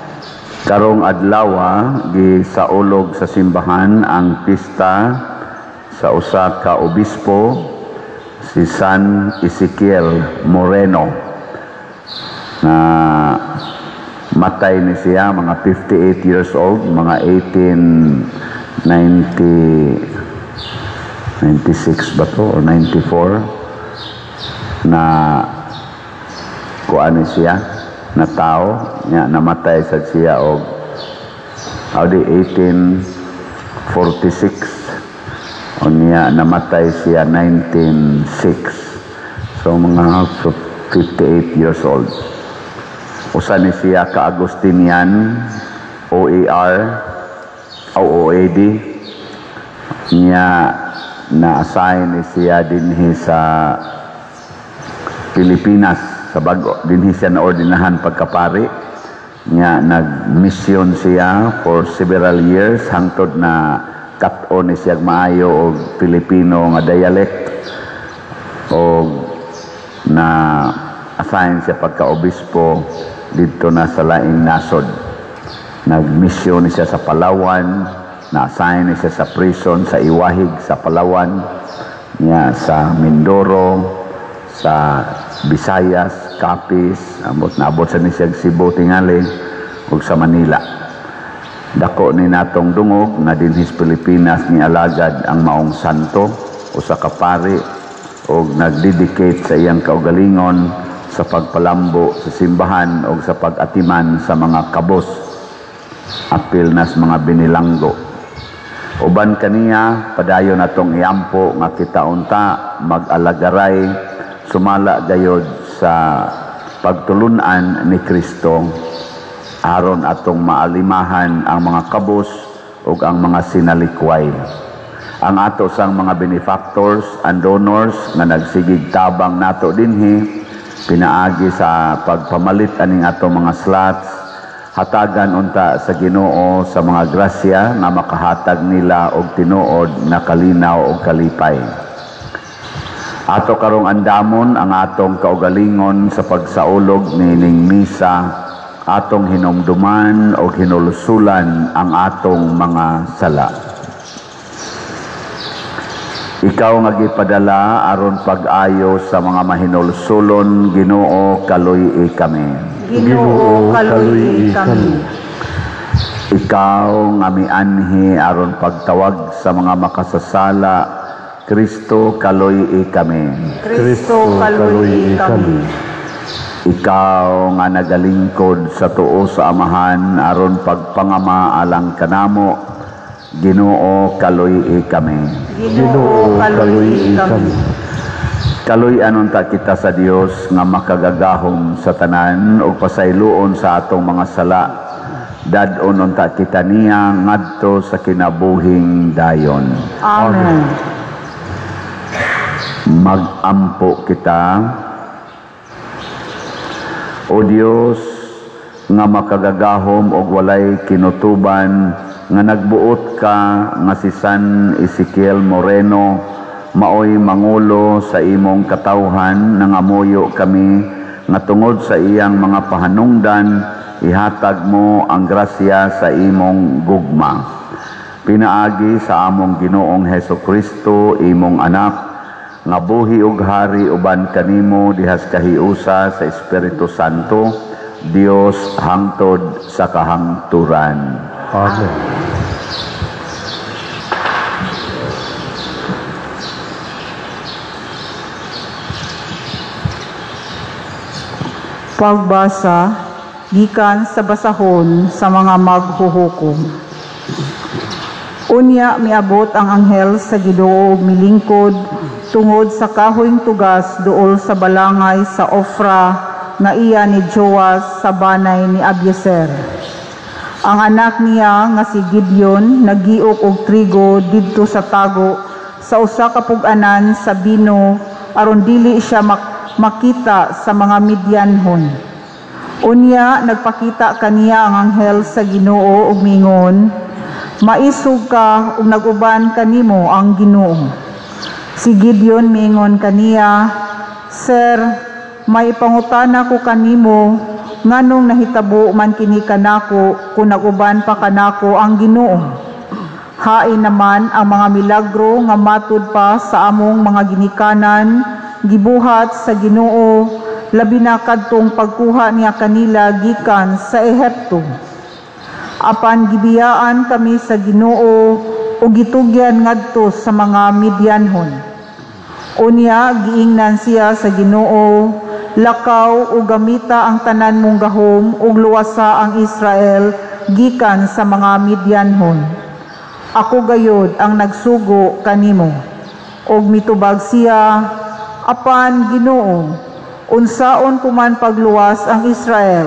Karong adlaw gisaulog sa simbahan ang pista sa usa ka obispo, si San Ezekiel Moreno, na matay ni siya mga 58 years old, mga 1896 ba to or 94, na kuan ni siya na tao niya, namatay sa siya og audi 1846, o niya namatay siya 1906, so mga 58 years old. Usa ni siya ka Agustinian, OAR o OAD niya. Na-assign ni siya dinhi sa Pilipinas sa bago dinhi siya naordinahan pagkapari niya. Nag-mission siya for several years hangtod na kat-on ni siya maayo og Pilipino nga dialect, og na assign siya pagka-obispo didto na sa laing nasod. Nag-mission siya sa Palawan, na-assign siya sa prison sa Iwahig sa Palawan niya, sa Mindoro, sa Visayas, Capiz, ambot naabot sa ni siya Cebu tingali ug sa Manila. Dako ni natong dungog nga dinhi sa Pilipinas ni alagad ang maong santo, usa ka pari og nagdedicate sa iyang kaugalingon sa pagpalambo sa simbahan o sa pag-atiman sa mga kabos, apil nas mga binilanggo. Uban kaniya, padayon atong iampo nga kita unta mag-alagaray sumala gayod sa pagtulunan ni Kristo, aron atong maalimahan ang mga kabos ug ang mga sinalikway. Ang ato sang mga benefactors and donors nga nagsigig tabang nato dinhi pinaagi sa pagpamalit aning ato mga slots, hatagan unta sa Ginoo sa mga grasya nga makahatag nila og tinuod na kalinaw og kalipay. Ato karong andamon ang atong kaugalingon sa pagsaulog nining misa, atong hinumduman og hinulsulan ang atong mga sala. Ikaw nga gipadala aron pag-ayo sa mga mahinulsulon, Ginoo, kaluy-i kami. Ginoo, kaluy-i kami. Ikaw nga mianhi aron pagtawag sa mga makasasala, Kristo, kaluy-i kami. Kristo, kaluy-i kami. Ikaw nga nagalingkod sa tuo sa Amahan aron pagpangama alang kanamo, Ginoo, kaluy-i kami. Ginoo, kaluy-i kami. Kaluy-an unta kita sa Dios nga makagagahom sa tanan ug pasayloon sa atong mga sala. Dad-on unta kita niya ngadto sa kinabuhing dayon. Amen. Mag-ampo kita. O Dios nga makagagahom og walay kinutuban, nga nagbuot ka nga si San Ezekiel Moreno maoy mangulo sa imong katawhan, nangamuyo kami nga tungod sa iyang mga pahanungdan ihatag mo ang grasya sa imong gugma. Pinaagi sa among Ginoong Heso Kristo, imong anak, nga buhi ug hari uban kanimo dihas kahiusa sa Espiritu Santo, Dios hangtod sa kahangturan. Amen. Pagbasa gikan sa basahon sa mga maghuhukom. Unya miabot ang anghel sa Ginoo ug milingkod tungod sa kahoyng tugas duol sa balangay sa Ofra nga iya ni Joas sa banay ni Abiezer. Ang anak niya nga si Gideon nagiok og trigo didto sa tago sa usa ka pug-anan sa bino aron dili siya makita sa mga Midianhon. Unya nagpakita kaniya ang anghel sa Ginoo ug miingon, "Maisog ka ug nag-uban kanimo ang Ginoo." Si Gideon miingon kaniya, "Sir, may pangutana ko kanimo nganong nahitabo man kini kanako kun nag-uban pa kanako ang Ginoo. Hain naman ang mga milagro nga matud pa sa among mga ginikanan gibuhat sa Ginoo, labi na kadtong pagkuha niya kanila gikan sa Ehipto. Apan gibiyaan kami sa Ginoo ug gitugyan ngadto sa mga Midianhon." Unya giingnan siya sa Ginoo, "Lakaw ug gamita ang tanan mong gahom ug luwasa ang Israel gikan sa mga Midianhon. Ako gayod ang nagsugo kanimo." Og mitubag siya, "Apan Ginoo, unsaon ko man pagluwas ang Israel?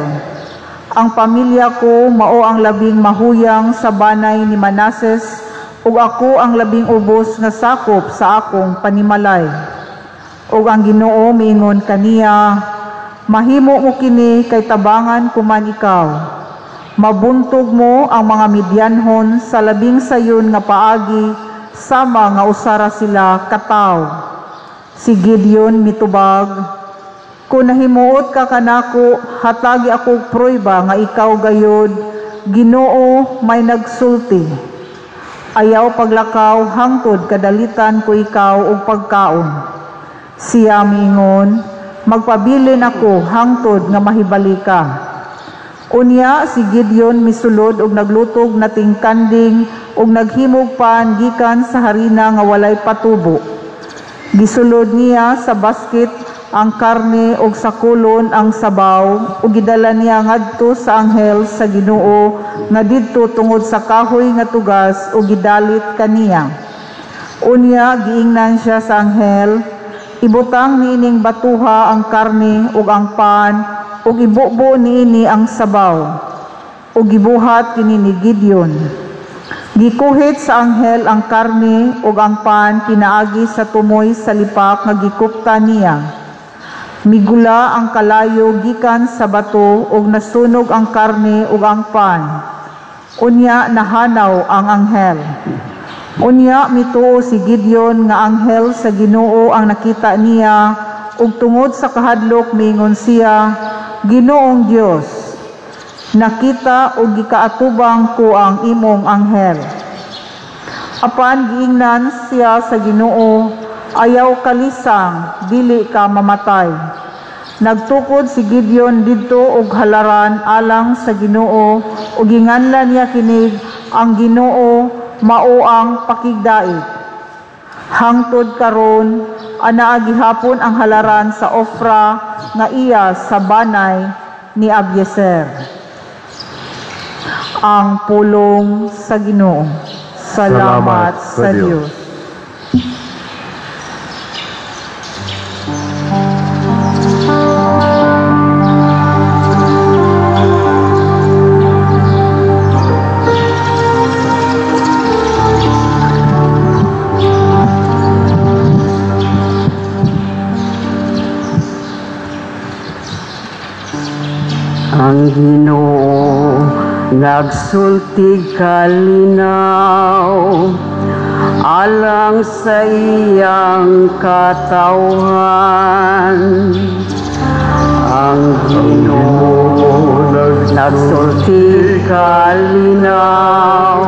Ang pamilya ko mao ang labing mahuyang sa banay ni Manases, ug ako ang labing ubos nga sakop sa akong panimalay." Ug ang Ginoo miingon kaniya, "Mahimo mo kini kay tabangan ko man ikaw. Mabuntog mo ang mga Midianhon sa labing sayon nga paagi, sama nga usara sila kataw." Si Gideon mitubag, "Kung nahimuot ka kanako, hatagi ako prueba nga ikaw gayod, Ginoo, may nagsulti. Ayaw paglakaw hangtod kadalitan ko ikaw og pagkaon." Siya miingon, "Magpabilin ako hangtod nga mahibali ka." Unya si Gideon misulod og naglutog na tingkanding og naghimog pan gikan sa harina nga walay patubo. Gisulod niya sa basket ang karne og sa kulon ang sabaw ug gidala niya ngadto sa anghel sa Ginoo nga didto tungod sa kahoy nga tugas ug gidalit kaniya. Unya giingnan siya sa anghel, "Ibutang niining batuha ang karne ug ang pan ug ibubo niini ang sabaw." Ug gibuhat kini ni Gideon. Gikuhit sa anghel ang karne ug ang pan pinaagi sa tumoy sa lipak nga gikupta niya. Migula ang kalayo gikan sa bato ug nasunog ang karne ug ang pan. Unya nahanaw ang anghel. Unya mituo si Gideon nga anghel sa Ginoo ang nakita niya, ug tungod sa kahadlok miingon siya, "Ginoong Dios, nakita ug gikaatubang ko ang imong anghel." Apan giingnan siya sa Ginoo, "Ayaw kalisang, dili ka mamatay." Nagtukod si Gideon didto og halaran alang sa Ginoo ug ginganlan niya kinig ang Ginoo mao ang pakigdait. Hangtod karon anaa gihapon ang halaran sa Ofra nga iya sa banay ni Abiezer. Ang pulong sa Ginoo. Salamat sa Dios. Ang Ginoo nagsulti kalinaw alang sa iyang katawhan. Ang Ginoo nagsulti kalinaw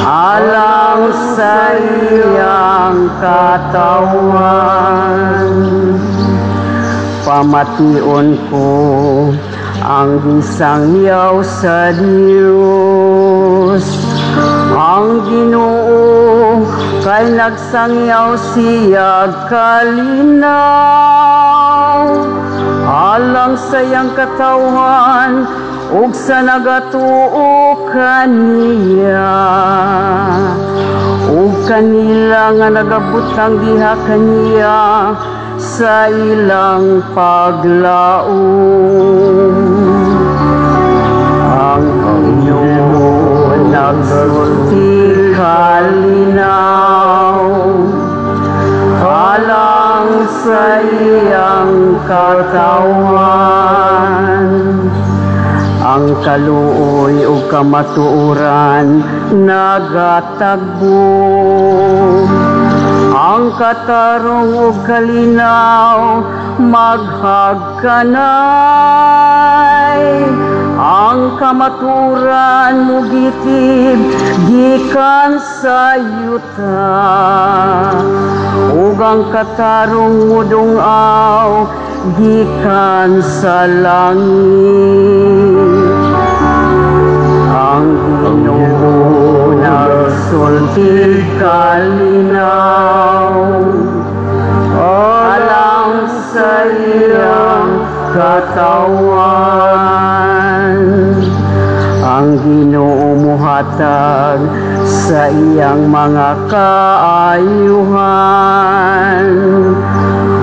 alang sa iyang katawhan. Pamation ko ang gisangyaw sa Dios. Ang Ginoo kay nagsangyaw siya kalinaw alang sa iyang katawhan ug sa nagatuo kaniya ug kanila nga nagabutang diha kaniya sa ilang paglaom. Ang Ginoo nagsulti kalinaw alang sa iyang katawhan. Ang kaluoy ug kamatuoran nagatagbo, ang katarong ug kalinaw maghagkanay, ang kamatuoran mugitib gikan sa yuta, ug ang katarong mudungaw gikan sa langit. Ang Ginoo nagsulti kalinaw alang sa iyang katawan. Ang Ginoo muhatag sa iyang mga kaayuhan.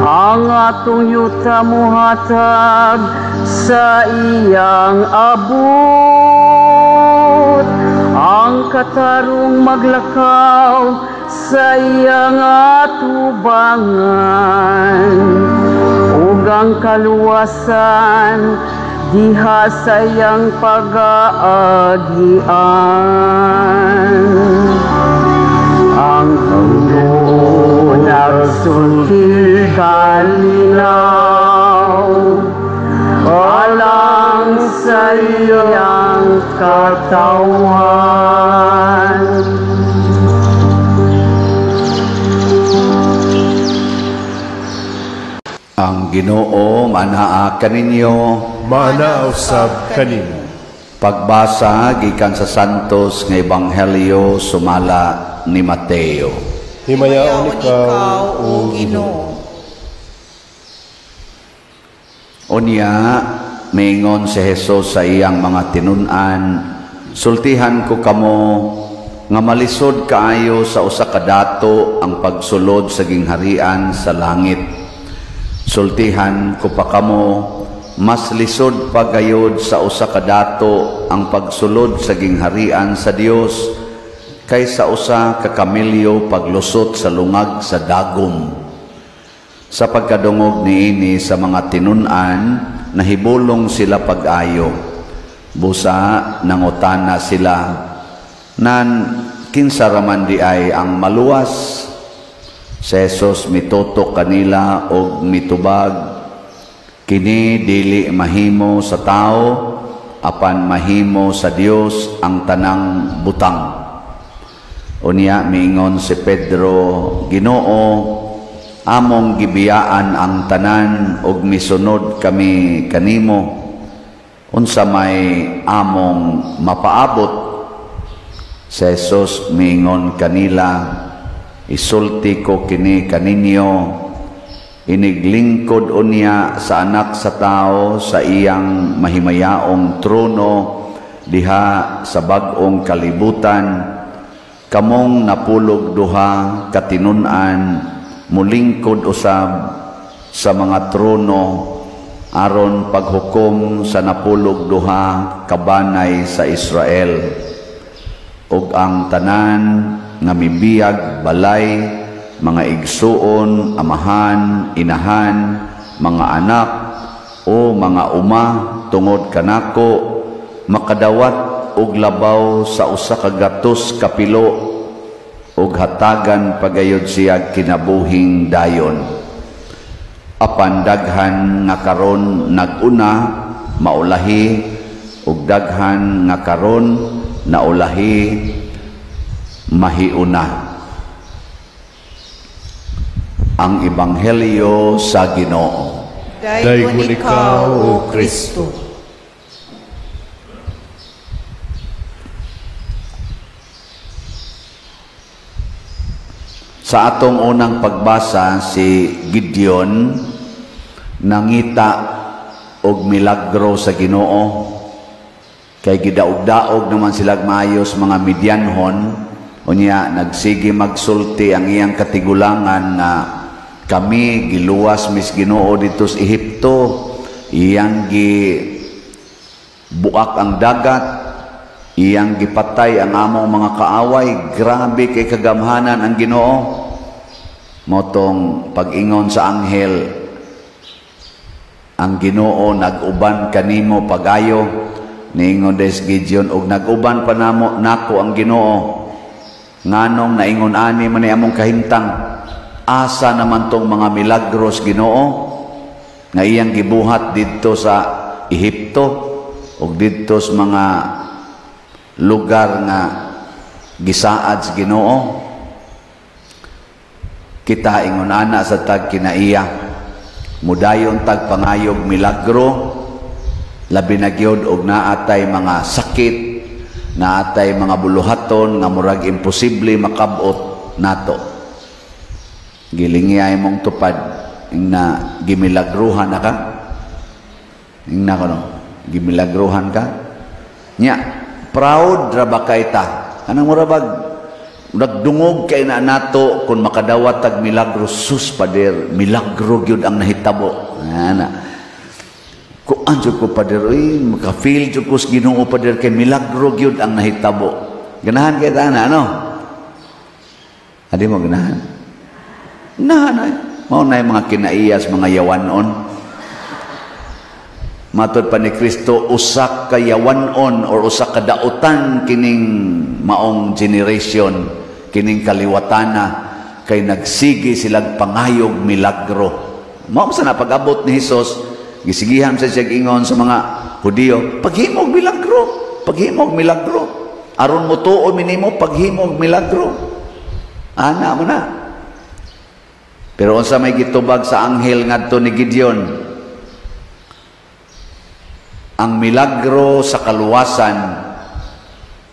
Ang atong yuta muhatag sa iyang abot. Ang katarong maglakaw sa iyang atubangan, ug ang kaluwasan diha sa iyang pag-aagian. Ang Ginoo nagsulti kalinaw alang sa iyang katawan. Ang Ginoo manaa kaninyo, manaa usab kanimo. Pagbasa gikan sa Santos nga Ebanghelyo sumala ni Mateo. Himayaon ikaw, o Ginoo. Unya, miingon si Jesus sa iyang mga tinun-an, sultihan ko kamo nga malisod kaayo sa usa ka dato ang pagsulod sa gingharian sa langit. Sultihan ko pa kamo, mas lisod pa gayod sa usa ka dato ang pagsulod sa gingharian sa Dios kaysa usa ka kamelyo paglusot sa lungag sa dagom. Sa pagkadungog niini sa mga tinun-an, nahibulong sila pag-ayo. Busa nangutana sila, nan kinsa raman di ay ang maluwas? Si Jesus mitutok kanila og mitubag, kini dili mahimo sa tao, apan mahimo sa Dios ang tanang butang. Unya miingon si Pedro, Ginoo, Among gibiyaan ang tanan ug misunod kami kanimo, unsa may among mapaabot? Si Jesus miingon kanila, isulti ko kini kaninyo, iniglingkod unya sa anak sa tao sa iyang mahimayaong trono diha sa bag-ong kalibutan, kamong napulog duha katinun-an mulingkod usab sa mga trono aron paghukom sa napulog duha kabanay sa Israel. Ug ang tanan nga mibiyag balay, mga igsuon, amahan, inahan, mga anak o mga uma tungod kanako, makadawat og labaw sa 100 kapilo ug hatagan pagayod siya kinabuhing dayon. Apan daghan nga karon naguna maulahi, ug daghan nga karon naulahi mahiuna. Ang Ebanghelyo sa Ginoo. Daygon ikaw, O Kristo. Sa atong unang pagbasa, si Gideon nangita og milagro sa Ginoo. Kay gidaog-daog naman sila maayos mga Midianhon. Unya nagsige magsulti ang iyang katigulangan nga kami giluwas mis Ginoo dito sa Ehipto, iyang gibuak ang dagat, iyang gipatay ang among mga kaaway. Grabe kay kagamhanan ang Ginoo. Motong pag-ingon sa anghel, ang Ginoo nag-uban kanimo pagayo. Niingon des Gideon, og nag-uban pa namo nako ang Ginoo, nganong naingon ani man ni among kahimtang? Asa naman tong mga milagros Ginoo nga iyang gibuhat didto sa Ehipto ug didto sa mga lugar nga gisaad sa Ginoo? Kita ingon ana sa tag kinaiya, mudayon tag pangayog milagro, labi na gyud og naatay mga sakit, naatay mga buluhaton nga murag imposible makabot nato. Gilingiyay mong tupad ingna gimilagruhan na ka, ingna kono gimilagruhan ka nya, proud ra ba kay ta? Anang mura bag nagdungog kay na nato kung makadawat tag milagro? Sus pader, milagro gyud ang nahitabo ana. Kuan jud ko pader, oy, maka-feel jud ko sa Ginoo pader kay milagro gyud ang nahitabo. Ganahan kay ta ana, ano? Adi mo ganahan? Ganahan ay. Mao na mga kinaiyas, mga yawanon. Matod pa ni Kristo, usa ka yawanon or usa ka dautan kining maong generation, kining kaliwatana, kay nagsige silag pangayog milagro. Mao sa napag-abot ni Hesus, gisigihan sa siya ingon sa mga Hudiyo, paghimog milagro, paghimog milagro. Aron mo tuo minimo, paghimog milagro. Ana mo na. Pero unsa may gitubag sa anghel ngadto ni Gideon? Ang milagro sa kaluwasan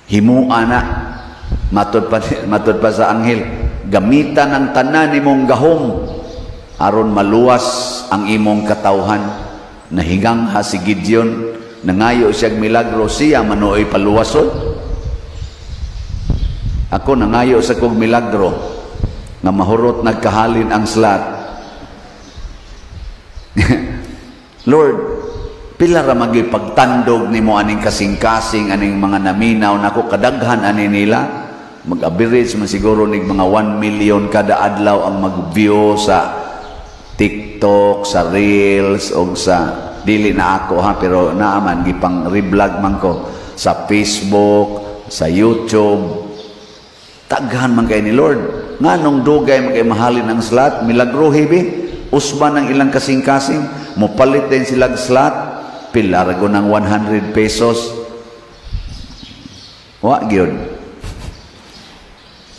himua na. Matod pa sa anghel, gamitan ang tanan nimong gahom aron maluwas ang imong katawhan. Nahingangha si Gideon, nangayo siyang milagro, siya manuoy paluwason. Ako nangayo sa kong milagro nga mahurot nagkahalin ang slat. Lord, pila ra magi pagtandog nimo aning kasing-kasing aning mga naminaw nako, kadaghan ani nila. Mag-average man siguro nig mga 1 million kada adlaw ang mag-view sa TikTok, sa Reels, o sa dili na ako ha, pero naaman gipang reblog man ko sa Facebook, sa YouTube. Taghan man kay ni Lord. Nganong dugay man kay mahalin ang slot, milagro hibi, usban ang ilang kasing-kasing, mopalit din sila slot, pila ra ng 100 pesos. Wa gyud.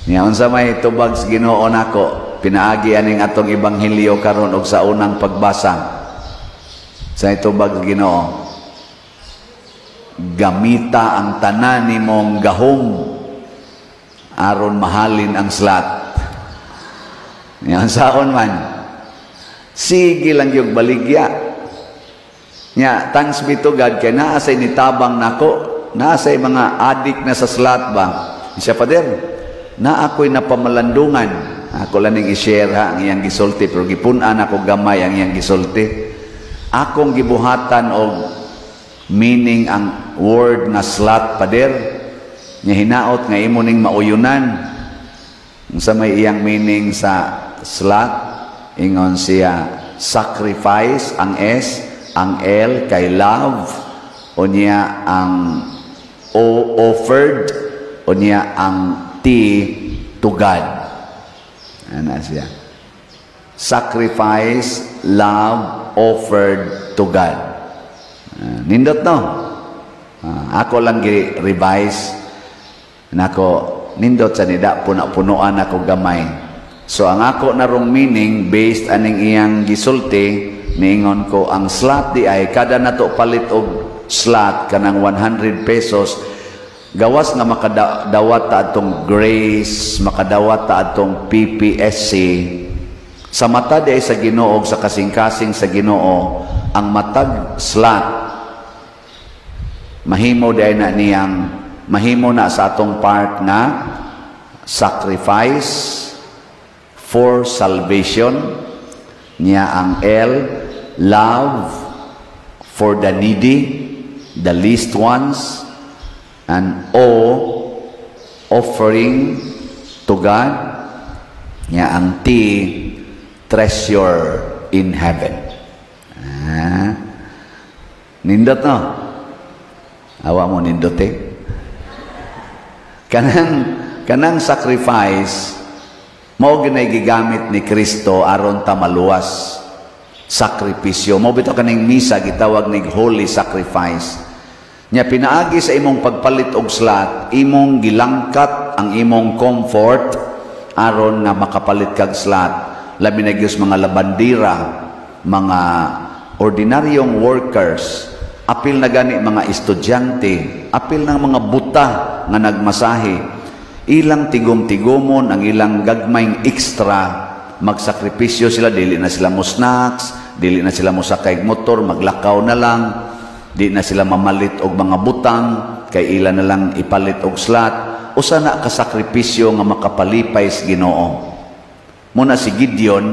Nya unsa may tubag sa Ginoo nako, Pinaagi aning atong ebanghelyo karon og sa unang pagbasa. Sa itubag Ginoo, gamita ang tanan nimong gahom aron mahalin ang slot. Yan saon man. Sige lang yung baligya. Nya, thanks be to God kay naa say nitabang nako, naa say mga adik na sa slot ba. Siya, "Father, na ako'y napamalandungan." Ako lang ning i-share ha ang iyang gisulti, pero gipun-an ako gamay ang iyang gisulti. "Akong gibuhatan og meaning ang word nga slot, Pader. Nya hinaot nga imo ning mauyunan." Unsa may iyang meaning sa slot? Ingon siya, sacrifice ang S, ang L kay love, unya ang O, offered, unya ang T, to God. Ana siya. Sacrifice, love, offered to God. Nindot no? Ako lang gi-revise nako, nindot sa nida, puna-punuan ako gamay. So ang ako narong meaning based aning iyang gisulti, niingon ko ang slot di ay kada nato palit og slot kanang 100 pesos, gawas nga makadawat ta atong grace, makadawat ta atong PPSC sa mata di ay sa Ginoo, sa kasing-kasing sa Ginoo, ang matag slot mahimo di ay na niyang mahimo na sa atong part nga sacrifice for salvation, niya ang L, love for the needy, the least ones, and O, offering to God, niya ang T, treasure in heaven. Ah, nindot no? Awa mo nindot eh. Kanang sacrifice mao ginay gigamit ni Kristo aron ta maluwas. Sakripisyo. Mao bitaw kaning misa gitawag nig holy sacrifice. Nya pinaagi sa imong pagpalit og slot, imong gilangkat ang imong comfort aron nga makapalit kag slot. Labi na gyud mga labandira, mga ordinaryong workers, apil na gani mga estudyante, apil ng mga buta nga nagmasahe. Ilang tigom-tigomon ang ilang gagmayng extra, magsakripisyo sila, dili na sila mo snacks, dili na sila mosakay motor, maglakaw na lang, di na sila mamalit og mga butang, kay ila na lang ipalit og slot. Usa na kasakripisyo nga makapalipay sa Ginoo. Muna si Gideon,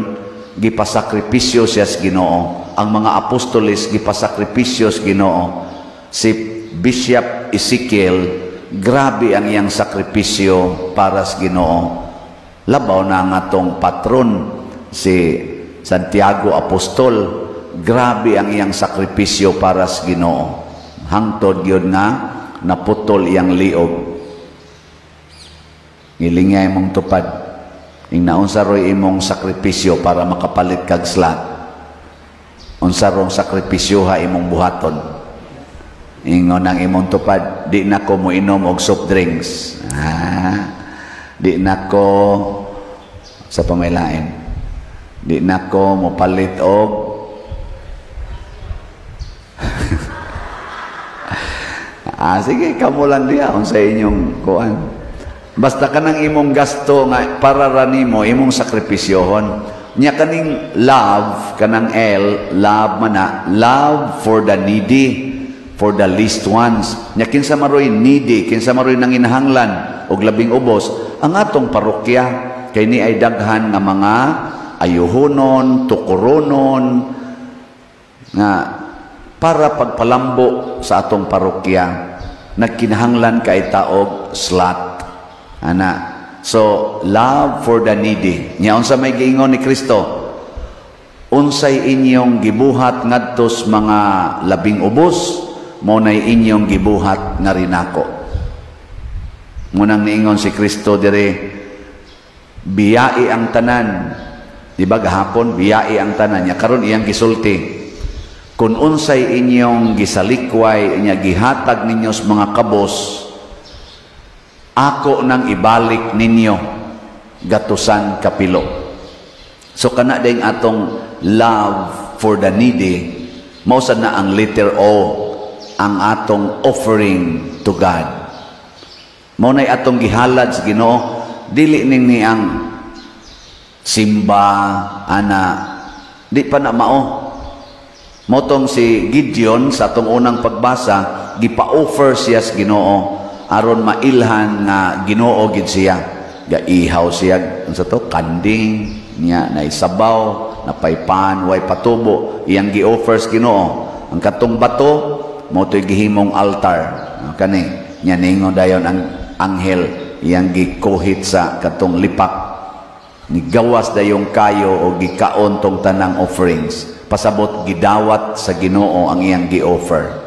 gipasakripisyo siya sa Ginoo. Ang mga apostoles, gipasakripisyo sa Ginoo. Si Bishop Ezekiel, grabe ang iyang sakripisyo para sa Ginoo. Labaw na ang atong patron si Santiago Apostol, grabe ang iyang sakripisyo para sa Ginoo. Hangtod gyud nga naputol iyang liog. Ngilingay mong tupad. Ing naunsa roy imong sakripisyo para makapalit kag slot? Unsa rong sakripisyo ha imong buhaton? Ingon ang imong tupad, "Di na ko moinom og soft drinks." Ah, di na ko sa pamilain. Di na ko mopalit og. Ah, sige, kamo lang diha unsa inyong kuan. Basta kanang imong gasto nga para ra nimo imong sakripisyohon. Nya kaning love, kanang L, love man na, love for the needy, for the least ones. Nya kinsa maroy needy, kinsa maroy nanginahanglan og labing ubos ang atong parokya, kay ni ay daghan nga mga ayuhonon, tukuronon nga para pagpalambo sa atong parokya nagkinahanglan kay taog slot. Ana. So, love for the needy. Nya unsa may giingon ni Kristo? Unsay inyong gibuhat ngadto sa mga labing ubos, mo nay inyong gibuhat nga rinako. Munang niingon si Kristo dire, biyai ang tanan. Di ba gahapon biyai ang tanan nya karon iyang gisulti. Kung unsay inyong gisalikway, inya gihatag ninyo sa mga kabos, ako nang ibalik ninyo gatusan kapilo. So kana ding atong love for the needy, mao sad na ang letter O, ang atong offering to God. Mao nay atong gihalad sa Ginoo, dili ning ni ang simba ana, di pa na mao. Motong si Gideon sa atong unang pagbasa, gipa-offer siya sa Ginoo aron mailhan nga Ginoo gid siya. Gaihaw siya unsa to, kanding niya, naisabaw, napaypan, way patubo, iyang gi-offer sa Ginoo. Ang katong bato mao to'y gihimong altar. Kani nya ningon dayon ang anghel, iyang gikuhit sa katong lipak, nigawas dayong kayo o gikaon tong tanang offerings. Pasabot gidawat sa Ginoo ang iyang gi-offer.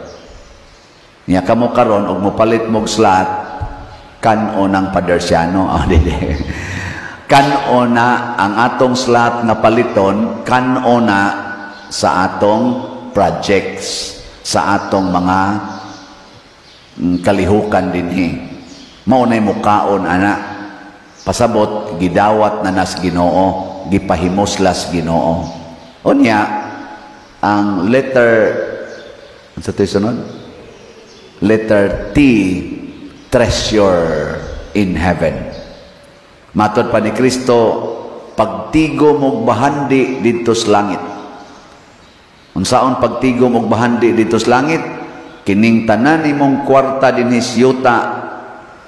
Niya kamo karon og mopalit mog slot, kan-o ng Padersiano. Oh, dili. Kan-o na ang atong slot nga paliton, kan-o na sa atong projects, sa atong mga kalihukan dinhi. Mao nay mukaon ana. Pasabot gidawat na nas Ginoo, gipahimuslas Ginoo. Unya ang letter sa to'y sunod, letter T, treasure in heaven. Matod pa ni Kristo, pagtigo mog bahandi didto sa langit. Unsaon pagtigo mog bahandi didto sa langit? Kining tanan nimong kwarta dinhi sa yuta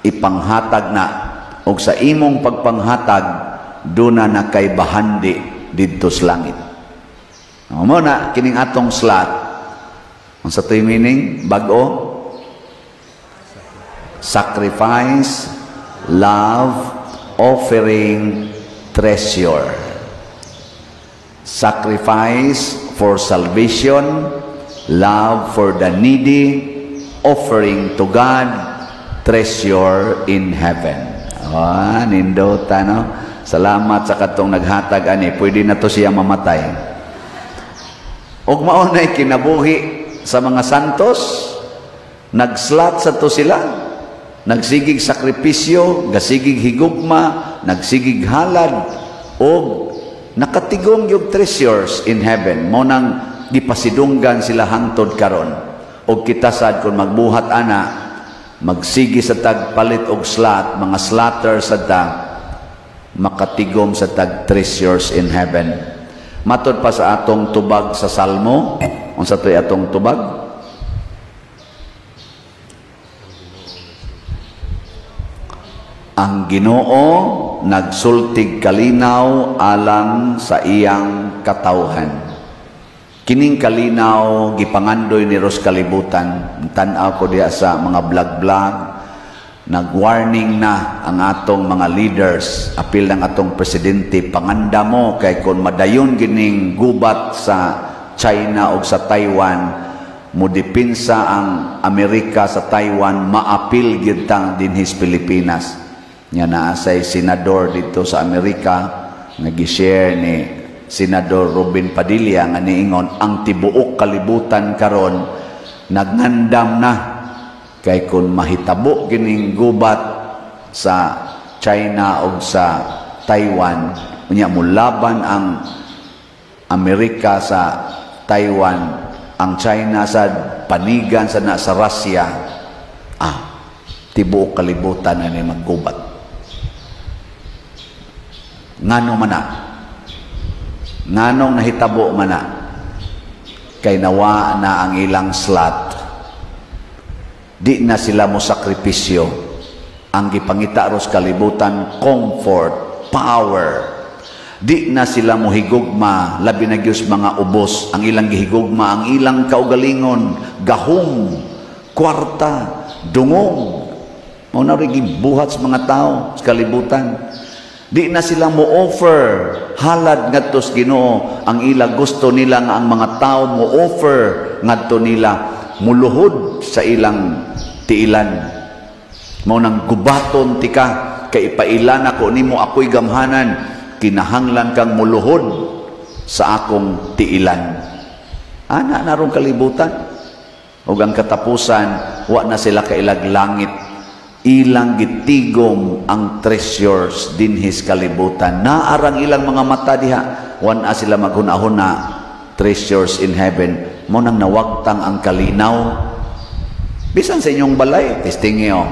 ipanghatag na, og sa imong pagpanghatag duna na kay bahandi didto sa langit. Mao na kining atong slot. Unsa to'y meaning? Bag-o? Sacrifice, love, offering, treasure. Sacrifice for salvation, love for the needy, offering to God, treasure in heaven. Ah, nindota, no? Salamat sa katong naghatag ani, pwede na to siya mamatay. Og mao nay kinabuhi sa mga santos, nagslot sa to sila, nagsigig sakripisyo, gasigig higugma, nagsigig halad, og nakatigom yung treasures in heaven. Mao nang gipasidunggan sila hangtod karon. Og kita sad kung magbuhat ana, magsigi sa tagpalit og slot, mga slatter sa ta, makatigom sa tag treasures in heaven. Matod pa sa atong tubag sa Salmo, unsa to'y atong tubag? Ang Ginoo nagsultig kalinaw alang sa iyang katawhan. Kining kalinaw gipangandoy ni Ros kalibutan. Tan-aw ko diha sa mga vlog-vlog, nag-warning na ang atong mga leaders, apil ng atong presidente, panganda mo kay kung madayon gining gubat sa China o sa Taiwan, modipinsa ang Amerika sa Taiwan, maapil gyud tang dinhi sa Pilipinas. Nya naa say senador dito sa Amerika, nag-share ni Senador Robin Padilla nga niingon ang tibuok kalibutan karon nagngandam na kay kung mahitabo gining gubat sa China o sa Taiwan, unya mulaban ang Amerika sa Taiwan, ang China sa panigan sa na sa Russia, tibuok kalibutan na ni maggubat. Ngano man na? Nganong nahitabo man na? Kay nawa na ang ilang slot. Di na sila mo sakripisyo. Ang gipangita ros kalibutan, comfort, power. Di na sila mo higugma, labi na gyud mga ubos. Ang ilang gihigugma, ang ilang kaugalingon, gahom, kwarta, dungog. Mao na rin gibuhat sa mga tao sa kalibutan. Di na sila mo offer halad ngadto sa Ginoo. Ang ila gusto nila nga ang mga tao mo offer ngadto nila, muluhod sa ilang tiilan. Mao nang gubaton tika kay ipailan ako nimo ako'y gamhanan, kinahanglan kang muluhod sa akong tiilan. Ana na rong kalibutan. Ug ang katapusan, wa na sila kailag langit. Ilang gitigom ang treasures dinhi sa kalibutan. Naarang ilang mga mata diha, wan sila maghuna-huna treasures in heaven. Mo nang nawagtang ang kalinaw. Bisan sa inyong balay, testingi oh,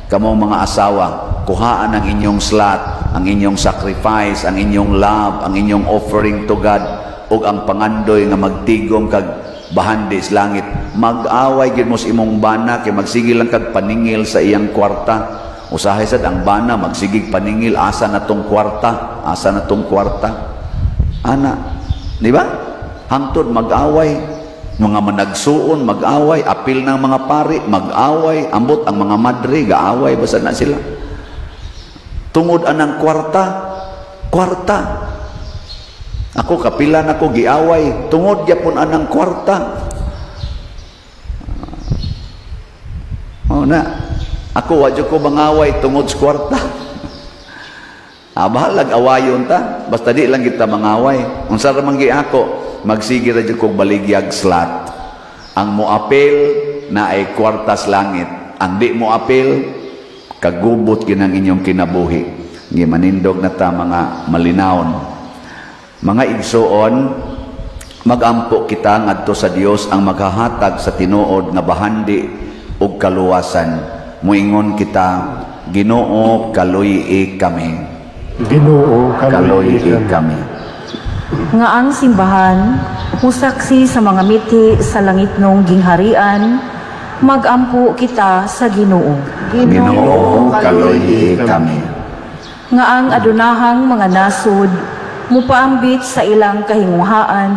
kamong mga asawa, kuhaan ang inyong slot, ang inyong sacrifice, ang inyong love, ang inyong offering to God, ug ang pangandoy nga magtigom kag bahandi sa langit. Mag-away gyud mo sa imong bana kay magsige lang kag paningil sa iyang kwarta. Usahay sad ang bana magsigig paningil, asa na tong kwarta, asa na tong kwarta. Ana, di ba? Hangtod mag-away, mga managsuon mag-away, apil ng mga pari mag-away, ambot ang mga madre gaaway basta na sila. Tungod anang kwarta, kwarta. Ako kapilan ako giaway tungod gyapon anang kwarta. Oh na, ako wa jud ko mangaway tungod sa kwarta. Bahalag awayon ta, basta di lang kita mangaway. Unsa ra man gi ako, magsige ra jud kog baligyag slot. Ang moapil na ay kwarta sa langit. Ang di moapil, kagubot ginang inyong kinabuhi. Gimanindog na ta mga malinawon. Mga igsoon, magampo kita ngadto sa Dios ang maghahatag sa tinuod nga bahandi ug kaluwasan. Muingon kita, Ginoo, kaluy-i kami. Ginoo, kaluy-i kami. Nga ang simbahan musaksi sa mga miti sa langitnong gingharian, magampo kita sa Ginoo. Ginoo, kaluy-i kami. Nga ang adunahang mga nasud mupaambit sa ilang kahinguhaan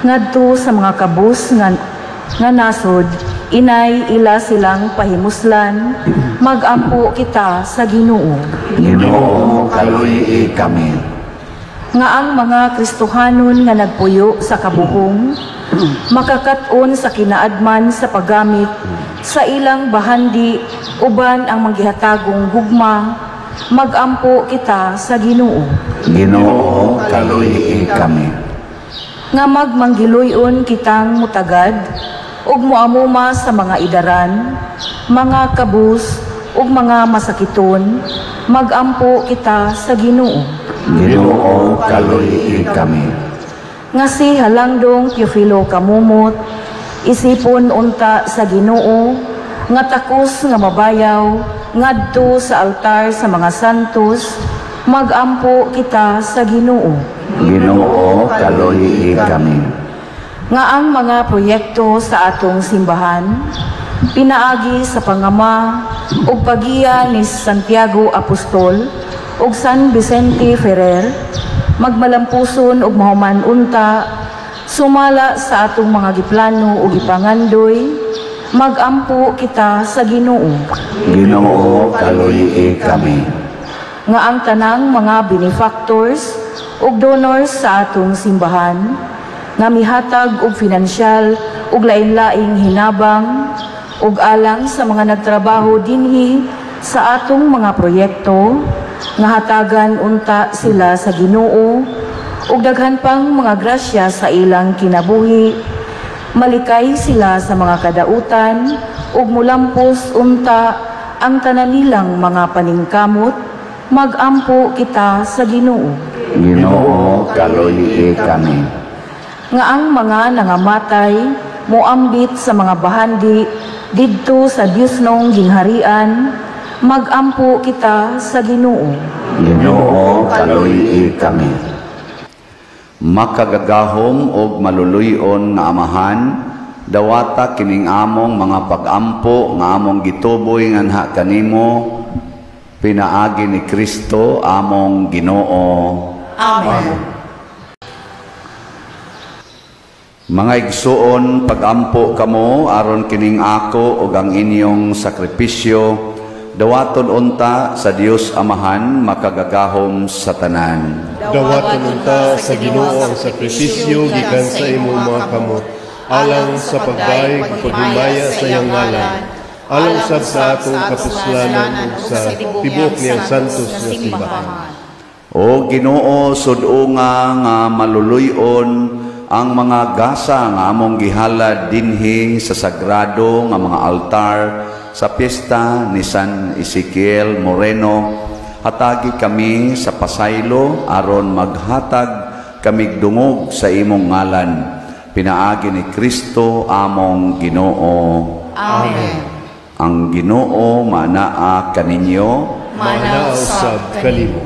ngadto sa mga kabus nga nasod, inay ila silang pahimuslan, magampo kita sa Ginoo. Ginoo, kaluy-i kami. Nga ang mga Kristohanon nga nagpuyo sa kabuhong makakat-on sa kinaadman sa paggamit sa ilang bahandi uban ang manggihatagong gugma, magampo kita sa Ginoo. Ginoo, kaluy-i kami. Nga magmanggiluyon kitang mutagad ug moamuma sa mga idaran, mga kabus ug mga masakiton, magampo kita sa Ginoo. Ginoo, kaluy-i kami. Nga si Halangdong Teofilo Camomot, isipon unta sa Ginoo, nga takos nga mabayaw ngadto sa altar sa mga santos, magampo kita sa Ginoo. Ginoo, kaluy-i kami. Nga ang mga proyekto sa atong simbahan, pinaagi sa pangama ug pagiya ni Santiago Apostol ug San Vicente Ferrer, magmalampuson ug mahuman unta sumala sa atong mga giplano ug gipangandoy, magampo kita sa Ginoo. Ginoo, kaluy-i kami. Nga ang tanang mga benefactors ug donors sa atong simbahan nga mihatag og finansyal ug lain-laing hinabang ug alang sa mga nagtrabaho dinhi sa atong mga proyekto, nga hatagan unta sila sa Ginoo ug daghan pang mga grasya sa ilang kinabuhi, malikay sila sa mga kadautan ug mulampos unta ang tanan nilang mga paningkamot, magampo kita sa Ginoo. Ginoo, kaluy-i kami. Nga ang mga nangamatay moambit sa mga bahandi didto sa Diosnong gingharian, magampo kita sa Ginoo. Ginoo, kaluy-i kami. Makagagahom og maluluyon nga Amahan, dawata kining among mga pagampo nga among gituboy nganha kanimo, pinaagi ni Kristo among Ginoo. Amen. Mga igsuon, pagampo kamo aron kining ako ug ang inyong sakripisyo dawaton unta sa Dios Amahan makagagahom sa tanan. Dawaton unta sa Ginoo ang sakripisyo gikan sa imong mga kamot, alang sa pagdayeg ug paghimaya sa iyang ngalan, alang sab sa atong kapuslanan ug sa tibuok niyang santos nga simbahan. O Ginoo, sud-unga nga maluluy-on ang mga gasa nga among gihalad dinhi sa sagrado nga mga altar sa piyesta ni San Ezekiel Moreno, hatagi kami sa pasaylo aron maghatag kamig dungog sa imong ngalan. Pinaagi ni Kristo among Ginoo. Amen. Ang Ginoo manaa kaninyo, manaa usab kanimo.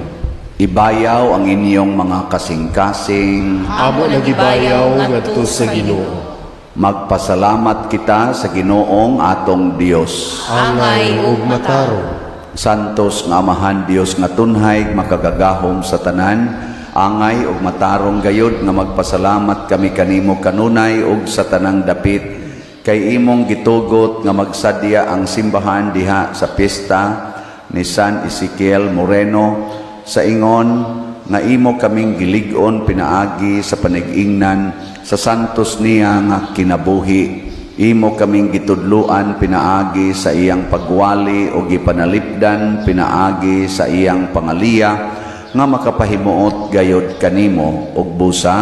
Ibayaw ang inyong mga kasing-kasing. Amo nagibayaw ngadto sa Ginoo. Magpasalamat kita sa Ginoong atong Dios. Angay ug matarong. Santos nga Amahan Dios nga tunhay makagagahom sa tanan, angay ug matarong gayod nga magpasalamat kami kanimo kanunay ug sa tanang dapit, kay imong gitugot nga magsadya ang simbahan diha sa pista ni San Ezekiel Moreno sa ingon nga imo kaming gilig-on pinaagi sa panig-ingnan sa santos niya nga kinabuhi. Imo kaming gitudluan pinaagi sa iyang pagwali o gipanalipdan pinaagi sa iyang pangaliya nga makapahimuot gayod kanimo og busa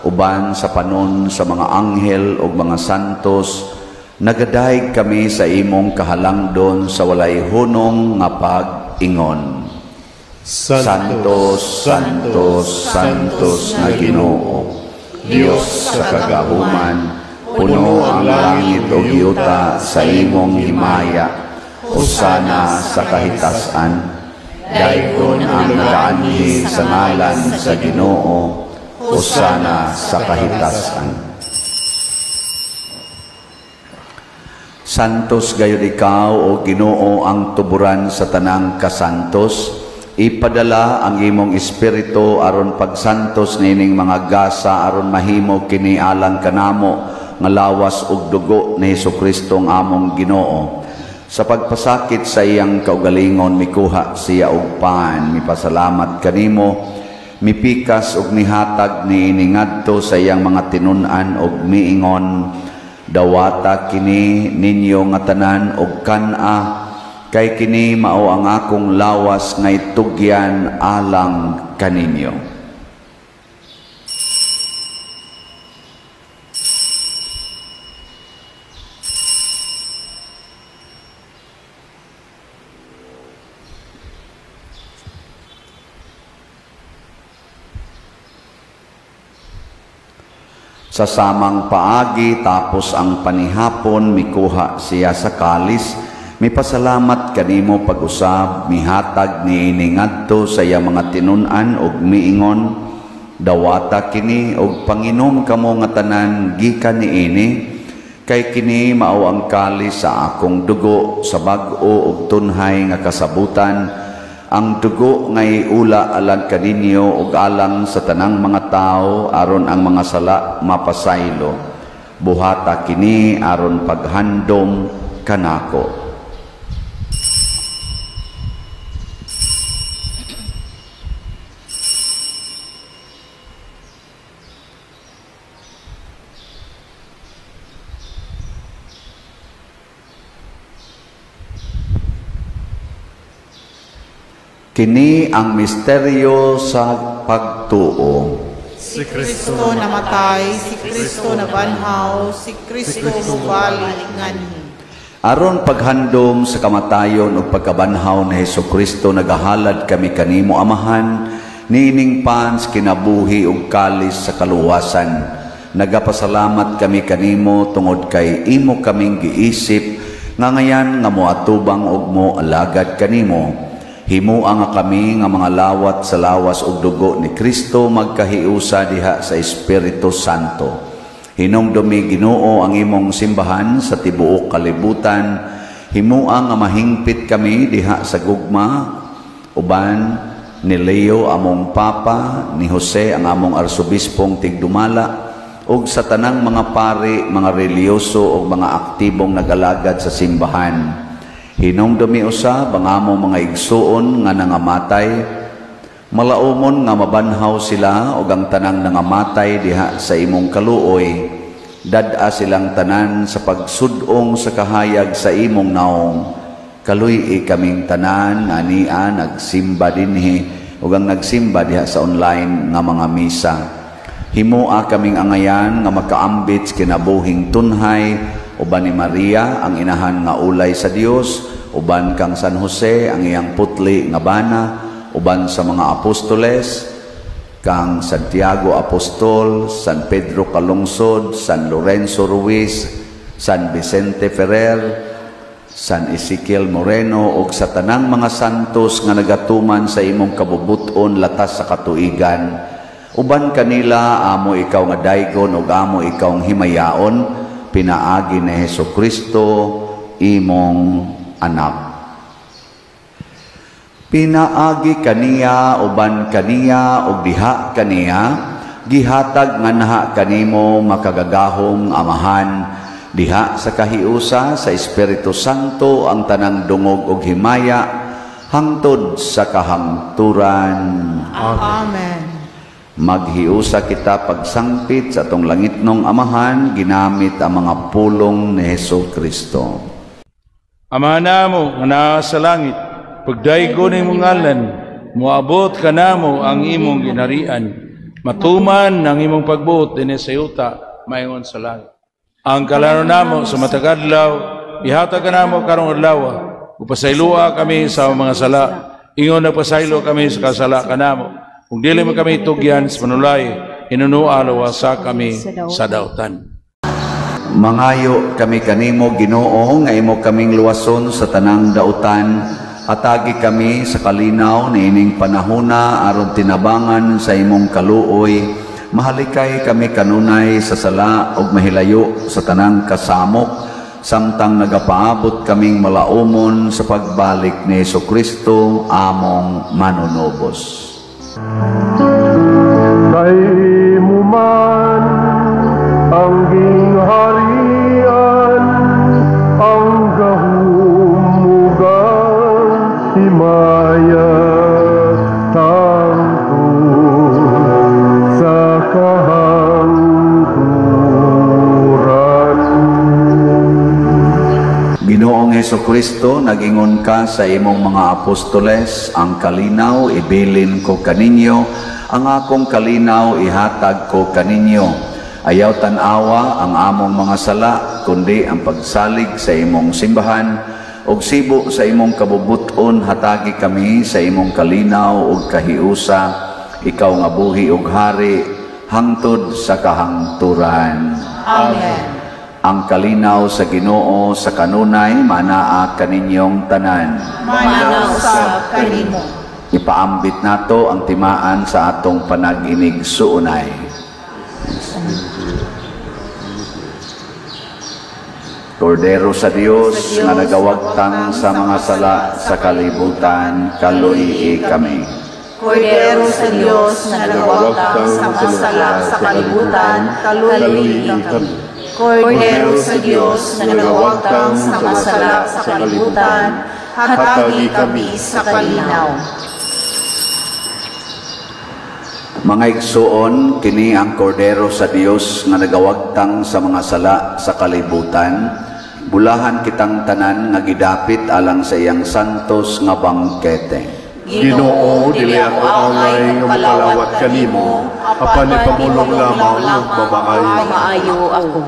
uban sa panon sa mga anghel ug mga santos. Nagadayeg kami sa imong kahalangdon sa walay hunong nga pag-ingon. Santos, Santos, Santos nga Ginoo, Dios sa kagahuman, puno ang langit ug yuta sa imong himaya. Hosana sa kahitasan. Daygon ang nagaanhi sa ngalan sa Ginoo. Hosana sa kahitasan. Santos gayud ikaw o Ginoo ang tuburan sa tanang kasantos. Ipadala ang imong espiritu aron pagsantos nining mga gasa aron mahimo kini alang kanamo nga lawas ug dugo ni Hesukristo ang among Ginoo. Sa pagpasakit sa iyang kaugalingon mikuha siya og pan, mipasalamat kanimo, mipikas ug mihatag niini ngadto sa iyang mga tinun-an ug miingon, dawata kini ninyo nga tanan og kan-a, kay kini mao ang akong lawas nga itugyan alang kaninyo. Sa samang paagi tapos ang panihapon mikuha siya sa kalis, mipasalamat kanimo pag-usab, mihatag niini ngadto sa iyang mga tinun-an ug miingon, dawata kini og panginom kamo nga tanan gikan niini, kay kini mao ang kalis sa akong dugo sa bag-o ug tunhay nga kasabutan, ang dugo nga iula alang kaninyo ug alang sa tanang mga tawo aron ang mga sala mapasaylo. Buhata kini aron paghandom kanako. Kini ang misteryo sa pagtuo. Si Kristo namatay, si Kristo nabanhaw, si Kristo mubalik nganhi. Aron paghandom sa kamatayon ug pagkabanhaw ni Hesukristo, nagahalad kami kanimo Amahan, niining pans kinabuhi ug kalis sa kaluwasan. Nagapasalamat kami kanimo tungod kay imo kaming giisip nga ngayan nga moatubang ug mo alagad kanimo. Himua nga kami nga mga lawat sa lawas ug dugo ni Kristo magkahiusa diha sa Espiritu Santo. Hinumdumi Ginoo ang imong simbahan sa tibuok kalibutan. Himua nga mahingpit kami diha sa gugma uban ni Leo among Papa, ni Jose ang among arsobispong tigdumala, ug sa tanang mga pari, mga reliyoso ug mga aktibong nag-alagad sa simbahan. Hinumdumi usab ang among mga igsuon nga nangamatay, malaumon nga mabanhaw sila ug ang tanang nangamatay diha sa imong kaluoy. Dad-a silang tanan sa pagsud-ong sa kahayag sa imong naong. Kaluy-i kaming tanan ania nagsimba dinhi ug ang nagsimba diha sa online nga mga misa. Himua kaming angayan nga makaambit kinabuhing tunhay uban ni Maria ang inahan nga ulay sa Dios, uban kang San Jose ang iyang putli nga bana, uban sa mga apostoles, kang Santiago Apostol, San Pedro Calungsod, San Lorenzo Ruiz, San Vicente Ferrer, San Ezekiel Moreno, ug sa tanang mga santos nga nagatuman sa imong kabubuton latas sa katuigan. Uban kanila amo ikaw nga daygon ug amo ikaw ang himayaon, pinaagi ni Hesukristo imong anak. Pinaagi kaniya, uban kaniya, ug diha kaniya, gihatag nganha kanimo makagagahom Amahan, diha sa kahiusa sa Espiritu Santo ang tanang dungog ug himaya hangtod sa kahangturan. Amen. Maghiusa kita pagsangpit sa atong langitnong Amahan ginamit ang mga pulong ni Hesukristo. Ama namo nga naa sa langit, pagdaygon imong ngalan, moabot kanamo ang imong ginharian, matuman ang imong pagbuot dinhi sa yuta maingon sa langit. Ang kalaro namo sa matag adlaw, ihatag kanamo karong adlaw, ug pasayloa kami sa mga sala, ingon nagpasaylo kami sa kasala kanamo. Kung dili man kami tugyan sa panulay, hinunua luwasa kami sa dautan. Mangayo kami kanimo Ginoo nga imo kaming luwason sa tanang dautan. Hatagi kami sa kalinaw niining panahona aron tinabangan sa imong kaluoy. Mahalikay kami kanunay sa sala ug mahilayo sa tanang kasamok, samtang nagapaabot kaming malaumon sa pagbalik ni Hesukristo among manunubos. Kay imo man ang gingharian, ang gahom ug ang himaya, tangtod sa kahangturan. Ginoong Hesukristo, nagingon ka sa imong mga apostoles, ang kalinaw ibilin ko kaninyo, ang akong kalinaw ihatag ko kaninyo. Ayaw tan-awa ang among mga sala, kundi ang pagsalig sa imong simbahan, ug sibo sa imong kabubuton hatagi kami sa imong kalinaw ug kahiusa, ikaw nga buhi ug hari hangtod sa kahangturan. Amen. Ang kalinaw sa Ginoo sa kanunay manaa kaninyong tanan. Manaa usab kanimo. Ipaambit nato ang timaan sa atong panag-inig suunay. Kordero sa Dios nga nagawagtang sa mga sala sa kalibutan, kaluy-i kami. Kordero sa Dios nga nagawagtang sa mga sala sa kalibutan, kaluy-i kami. Kordero sa Dios nga nagawagtang sa mga sala sa kalibutan, hatagi kami sa kalinaw. Mga igsuon, kini ang kordero sa Dios nga nagawagtang sa mga sala sa kalibutan. Bulahan kitang tanan nga gidapit alang sa iyang santos nga bangkete. Ginoo, dili ako angay nga mokalawat kanimo, apan ipamulong lamang ug mamaayo ako.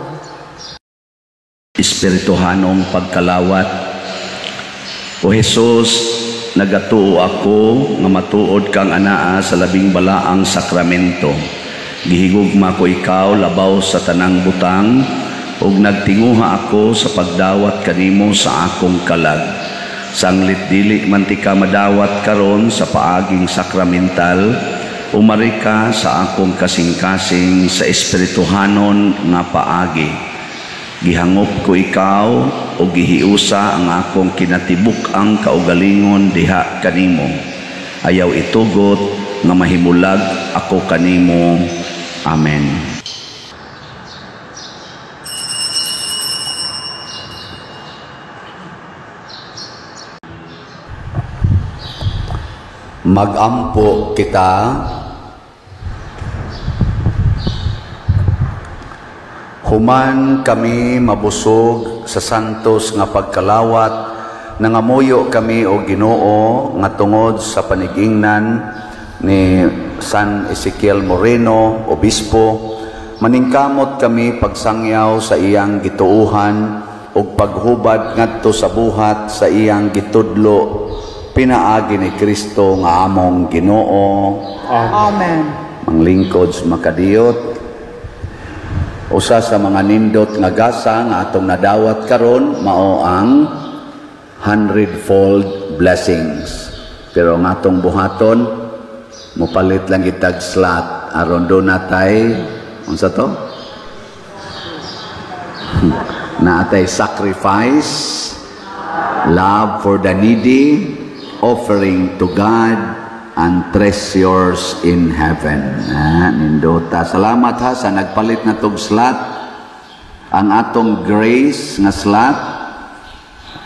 Espirituhanong pagkalawat. O Jesus, nagatuo ako nga matuod kang anaa sa labing balaang sakramento. Gihigugma ko ikaw labaw sa tanang butang, ug nagtinguha ako sa pagdawat kanimo sa akong kalag. Sanglit dili man ti ka madawat karon sa paaging sakramental, umari ka sa akong kasing-kasing sa espirituhanon nga paagi. Gihangop ko ikaw o gihiusa ang akong kinatibuk-ang kaugalingon diha kanimo. Ayaw itugot nga mahimulag ako kanimo. Amen. Magampo kita. Human kami mabusog sa santos nga pagkalawat, nangamuyo kami o Ginoo nga tungod sa panigingnan ni San Ezekiel Moreno, Obispo, Maningkamot kami pagsangyaw sa iyang gituohan ug paghubad ngadto sa buhat sa iyang gitudlo, pinaagi ni Kristo nga among Ginoo. Amen. Manglingkod sa makadiyot. Usa sa mga nindot nga gasa nga atong nadawat karon mao ang hundredfold blessings. Pero ang atong buhaton, mopalit lang itag slot aron do natay unsa to? Naatay sacrifice, love for the needy, offering to God, and treasures in heaven. Ah, nindota. Salamat ha sa nagpalit na tog slot. Ang atong grace nga slot,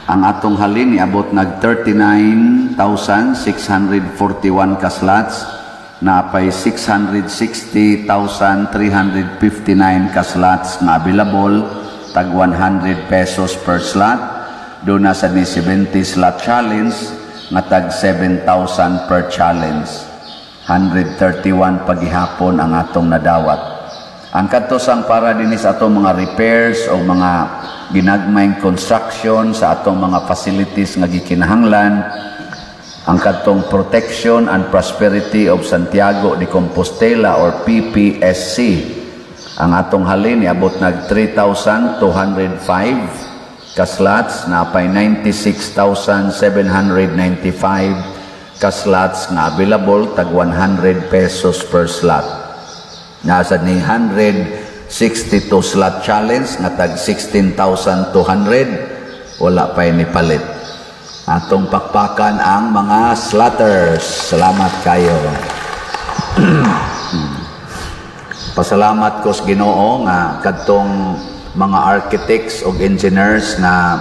ang atong halin niabot nag 39,641 ka slots, naapay 660,359 ka slots nga available, tag 100 pesos per slot. Doon na sa ni 70 slot challenge nga tag 7,000 per challenge. 131 pagihapon ang atong nadawat. Ang kadtosang para dinhi sa atong mga repairs o mga ginagmayng construction sa atong mga facilities nga gikinahanglan, ang kadtong Protection and Prosperity of Santiago de Compostela or PPSC, ang atong halin niabot nag 3,205 ka slots, napay 96,795 ka slots nga available, tag 100 pesos per slot. Nasa ni 162 slot challenge nga tag 16,200, wala pa ni palit. Atong pakpakan ang mga slotters. Salamat kayo. Pasalamat ko sa Ginoo nga kadtong mga architects o engineers na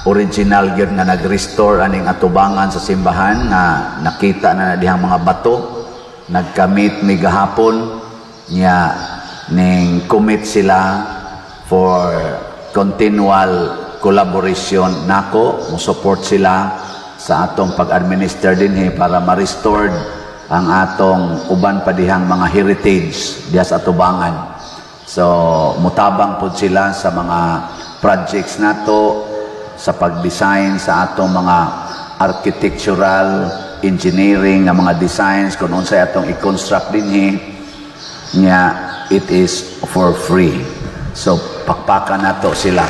original gyud nga nag-restore aning atubangan sa simbahan nga nakita na dihang mga bato. Nagkamit mi gahapon nya ning commit sila for continual collaboration nako, mo support sila sa atong pag-administer dinhi para ma-restored ang atong uban pa dihang mga heritage diha sa atubangan. So mutabang pod sila sa mga projects nato sa pag-design sa atong mga architectural, engineering nga mga designs kung unsay atong i-construct dinhi nya, it is for free. So pakpakan nato sila.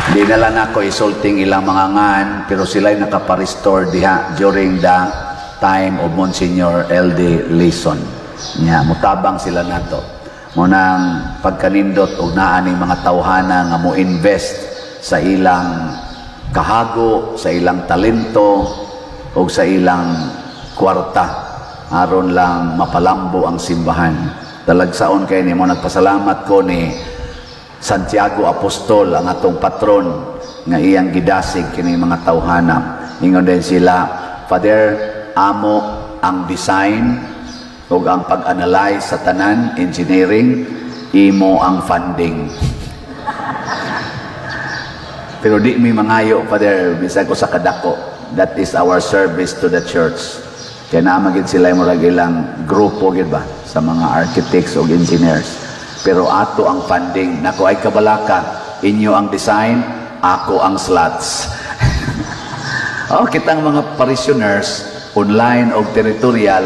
Di na lang ako isulting ilang mga ngan, pero sila'y nakapa-restore diha during the time of Monsignor L.D. Lison. Nya, mutabang sila nato. Munang pagkanindot og naa ning mga tawhana nga mo invest sa ilang kahago, sa ilang talento, o sa ilang kwarta aron lang mapalambo ang simbahan. Talagsaon kay nimo, nagpasalamat ko ni Santiago Apostol, ang atong patron, nga iyang gidasig kini mga tawhana. Ingon din sila, "Father, amo ang design ug ang pag-analyze sa tanan, engineering, imo ang funding." Pero di mi mangayo, Father, bisag usa ka dako. That is our service to the church. Kaya naa man gid sila murag ilang grupo gid ba sa mga architects o engineers. Pero ato ang funding. Nako ay kabalaka, inyo ang design, ako ang slots. Oh, kitang mga parishioners, online o territorial,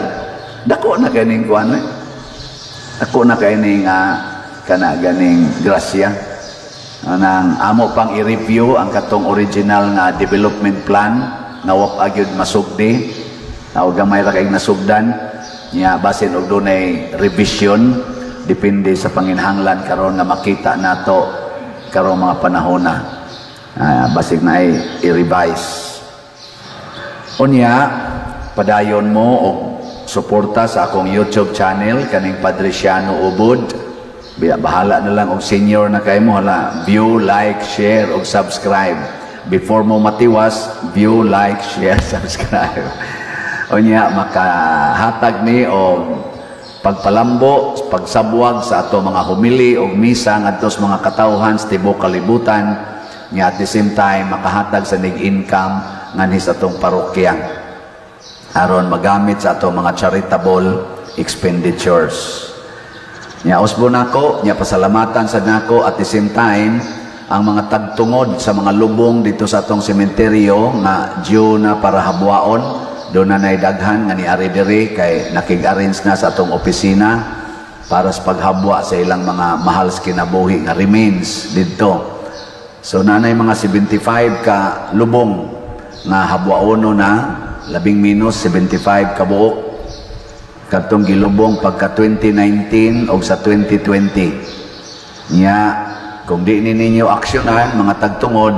dako na kaning kuan eh. Dako na kaning kana ganing grasya. Nang amo pang i-review ang katong original nga development plan nga wa pa gyud masugdi. O gamay ra kay nasugdan nya, basin og dunay revision depende sa panginhanglan karon nga makita nato karong mga panahon na basig na ay i-revise. Unya padayon mo og suporta sa akong YouTube channel kaning Padre Siano Ubod. Bahala na lang og senior na kay mo, hala, view, like, share og subscribe. Before mo matiwas, view, like, share, subscribe. Unya makahatag ni og pagpalambo, pagsabwag sa ato mga homily og misa ngadto sa mga katawhan sa tibuok kalibutan, nga at the same time makahatag sa nig income nganhi sa atong parokya aron magamit sa atong mga charitable expenditures. Nya usbo nako, nya pasalamatan sad nako at the same time ang mga tagtungod sa mga lubong dito sa atong sementeryo nga due na para habwaon. Doon na nay daghan nga niari diri kay nakig-arrange na sa atong opisina para sa paghabwa sa ilang mga mahal sa kinabuhi nga remains didto. So nanay mga 75 ka lubong nga habwaono na, labing minus 75 ka buok kadtong gilubong pagka 2019 o sa 2020. Nya kung di ni ninyo aksyonan mga tagtungod,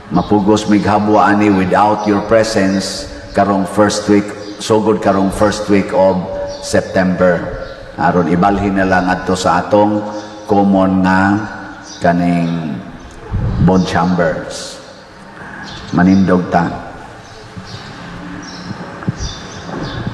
mapugos mig habwa ani without your presence karong first week, sugod karong first week of September, aron ibalhin na lang adto sa atong common nga kaning bone chambers. Manindog ta.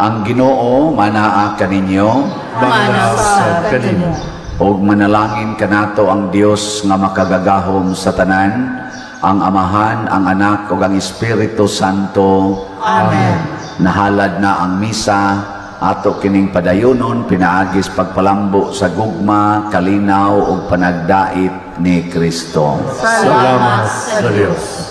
Ang Ginoo manaa kaninyo, Manaa sad kanimo. Ug manalangin kanato ang Dios nga makagagahom sa tanan, ang Amahan, ang Anak ug ang Espiritu Santo. Amen. Nahalad na ang misa, ato kining padayonon pinaagis pagpalambo sa gugma, kalinaw ug panagdait ni Kristo. Salamat sa Dios.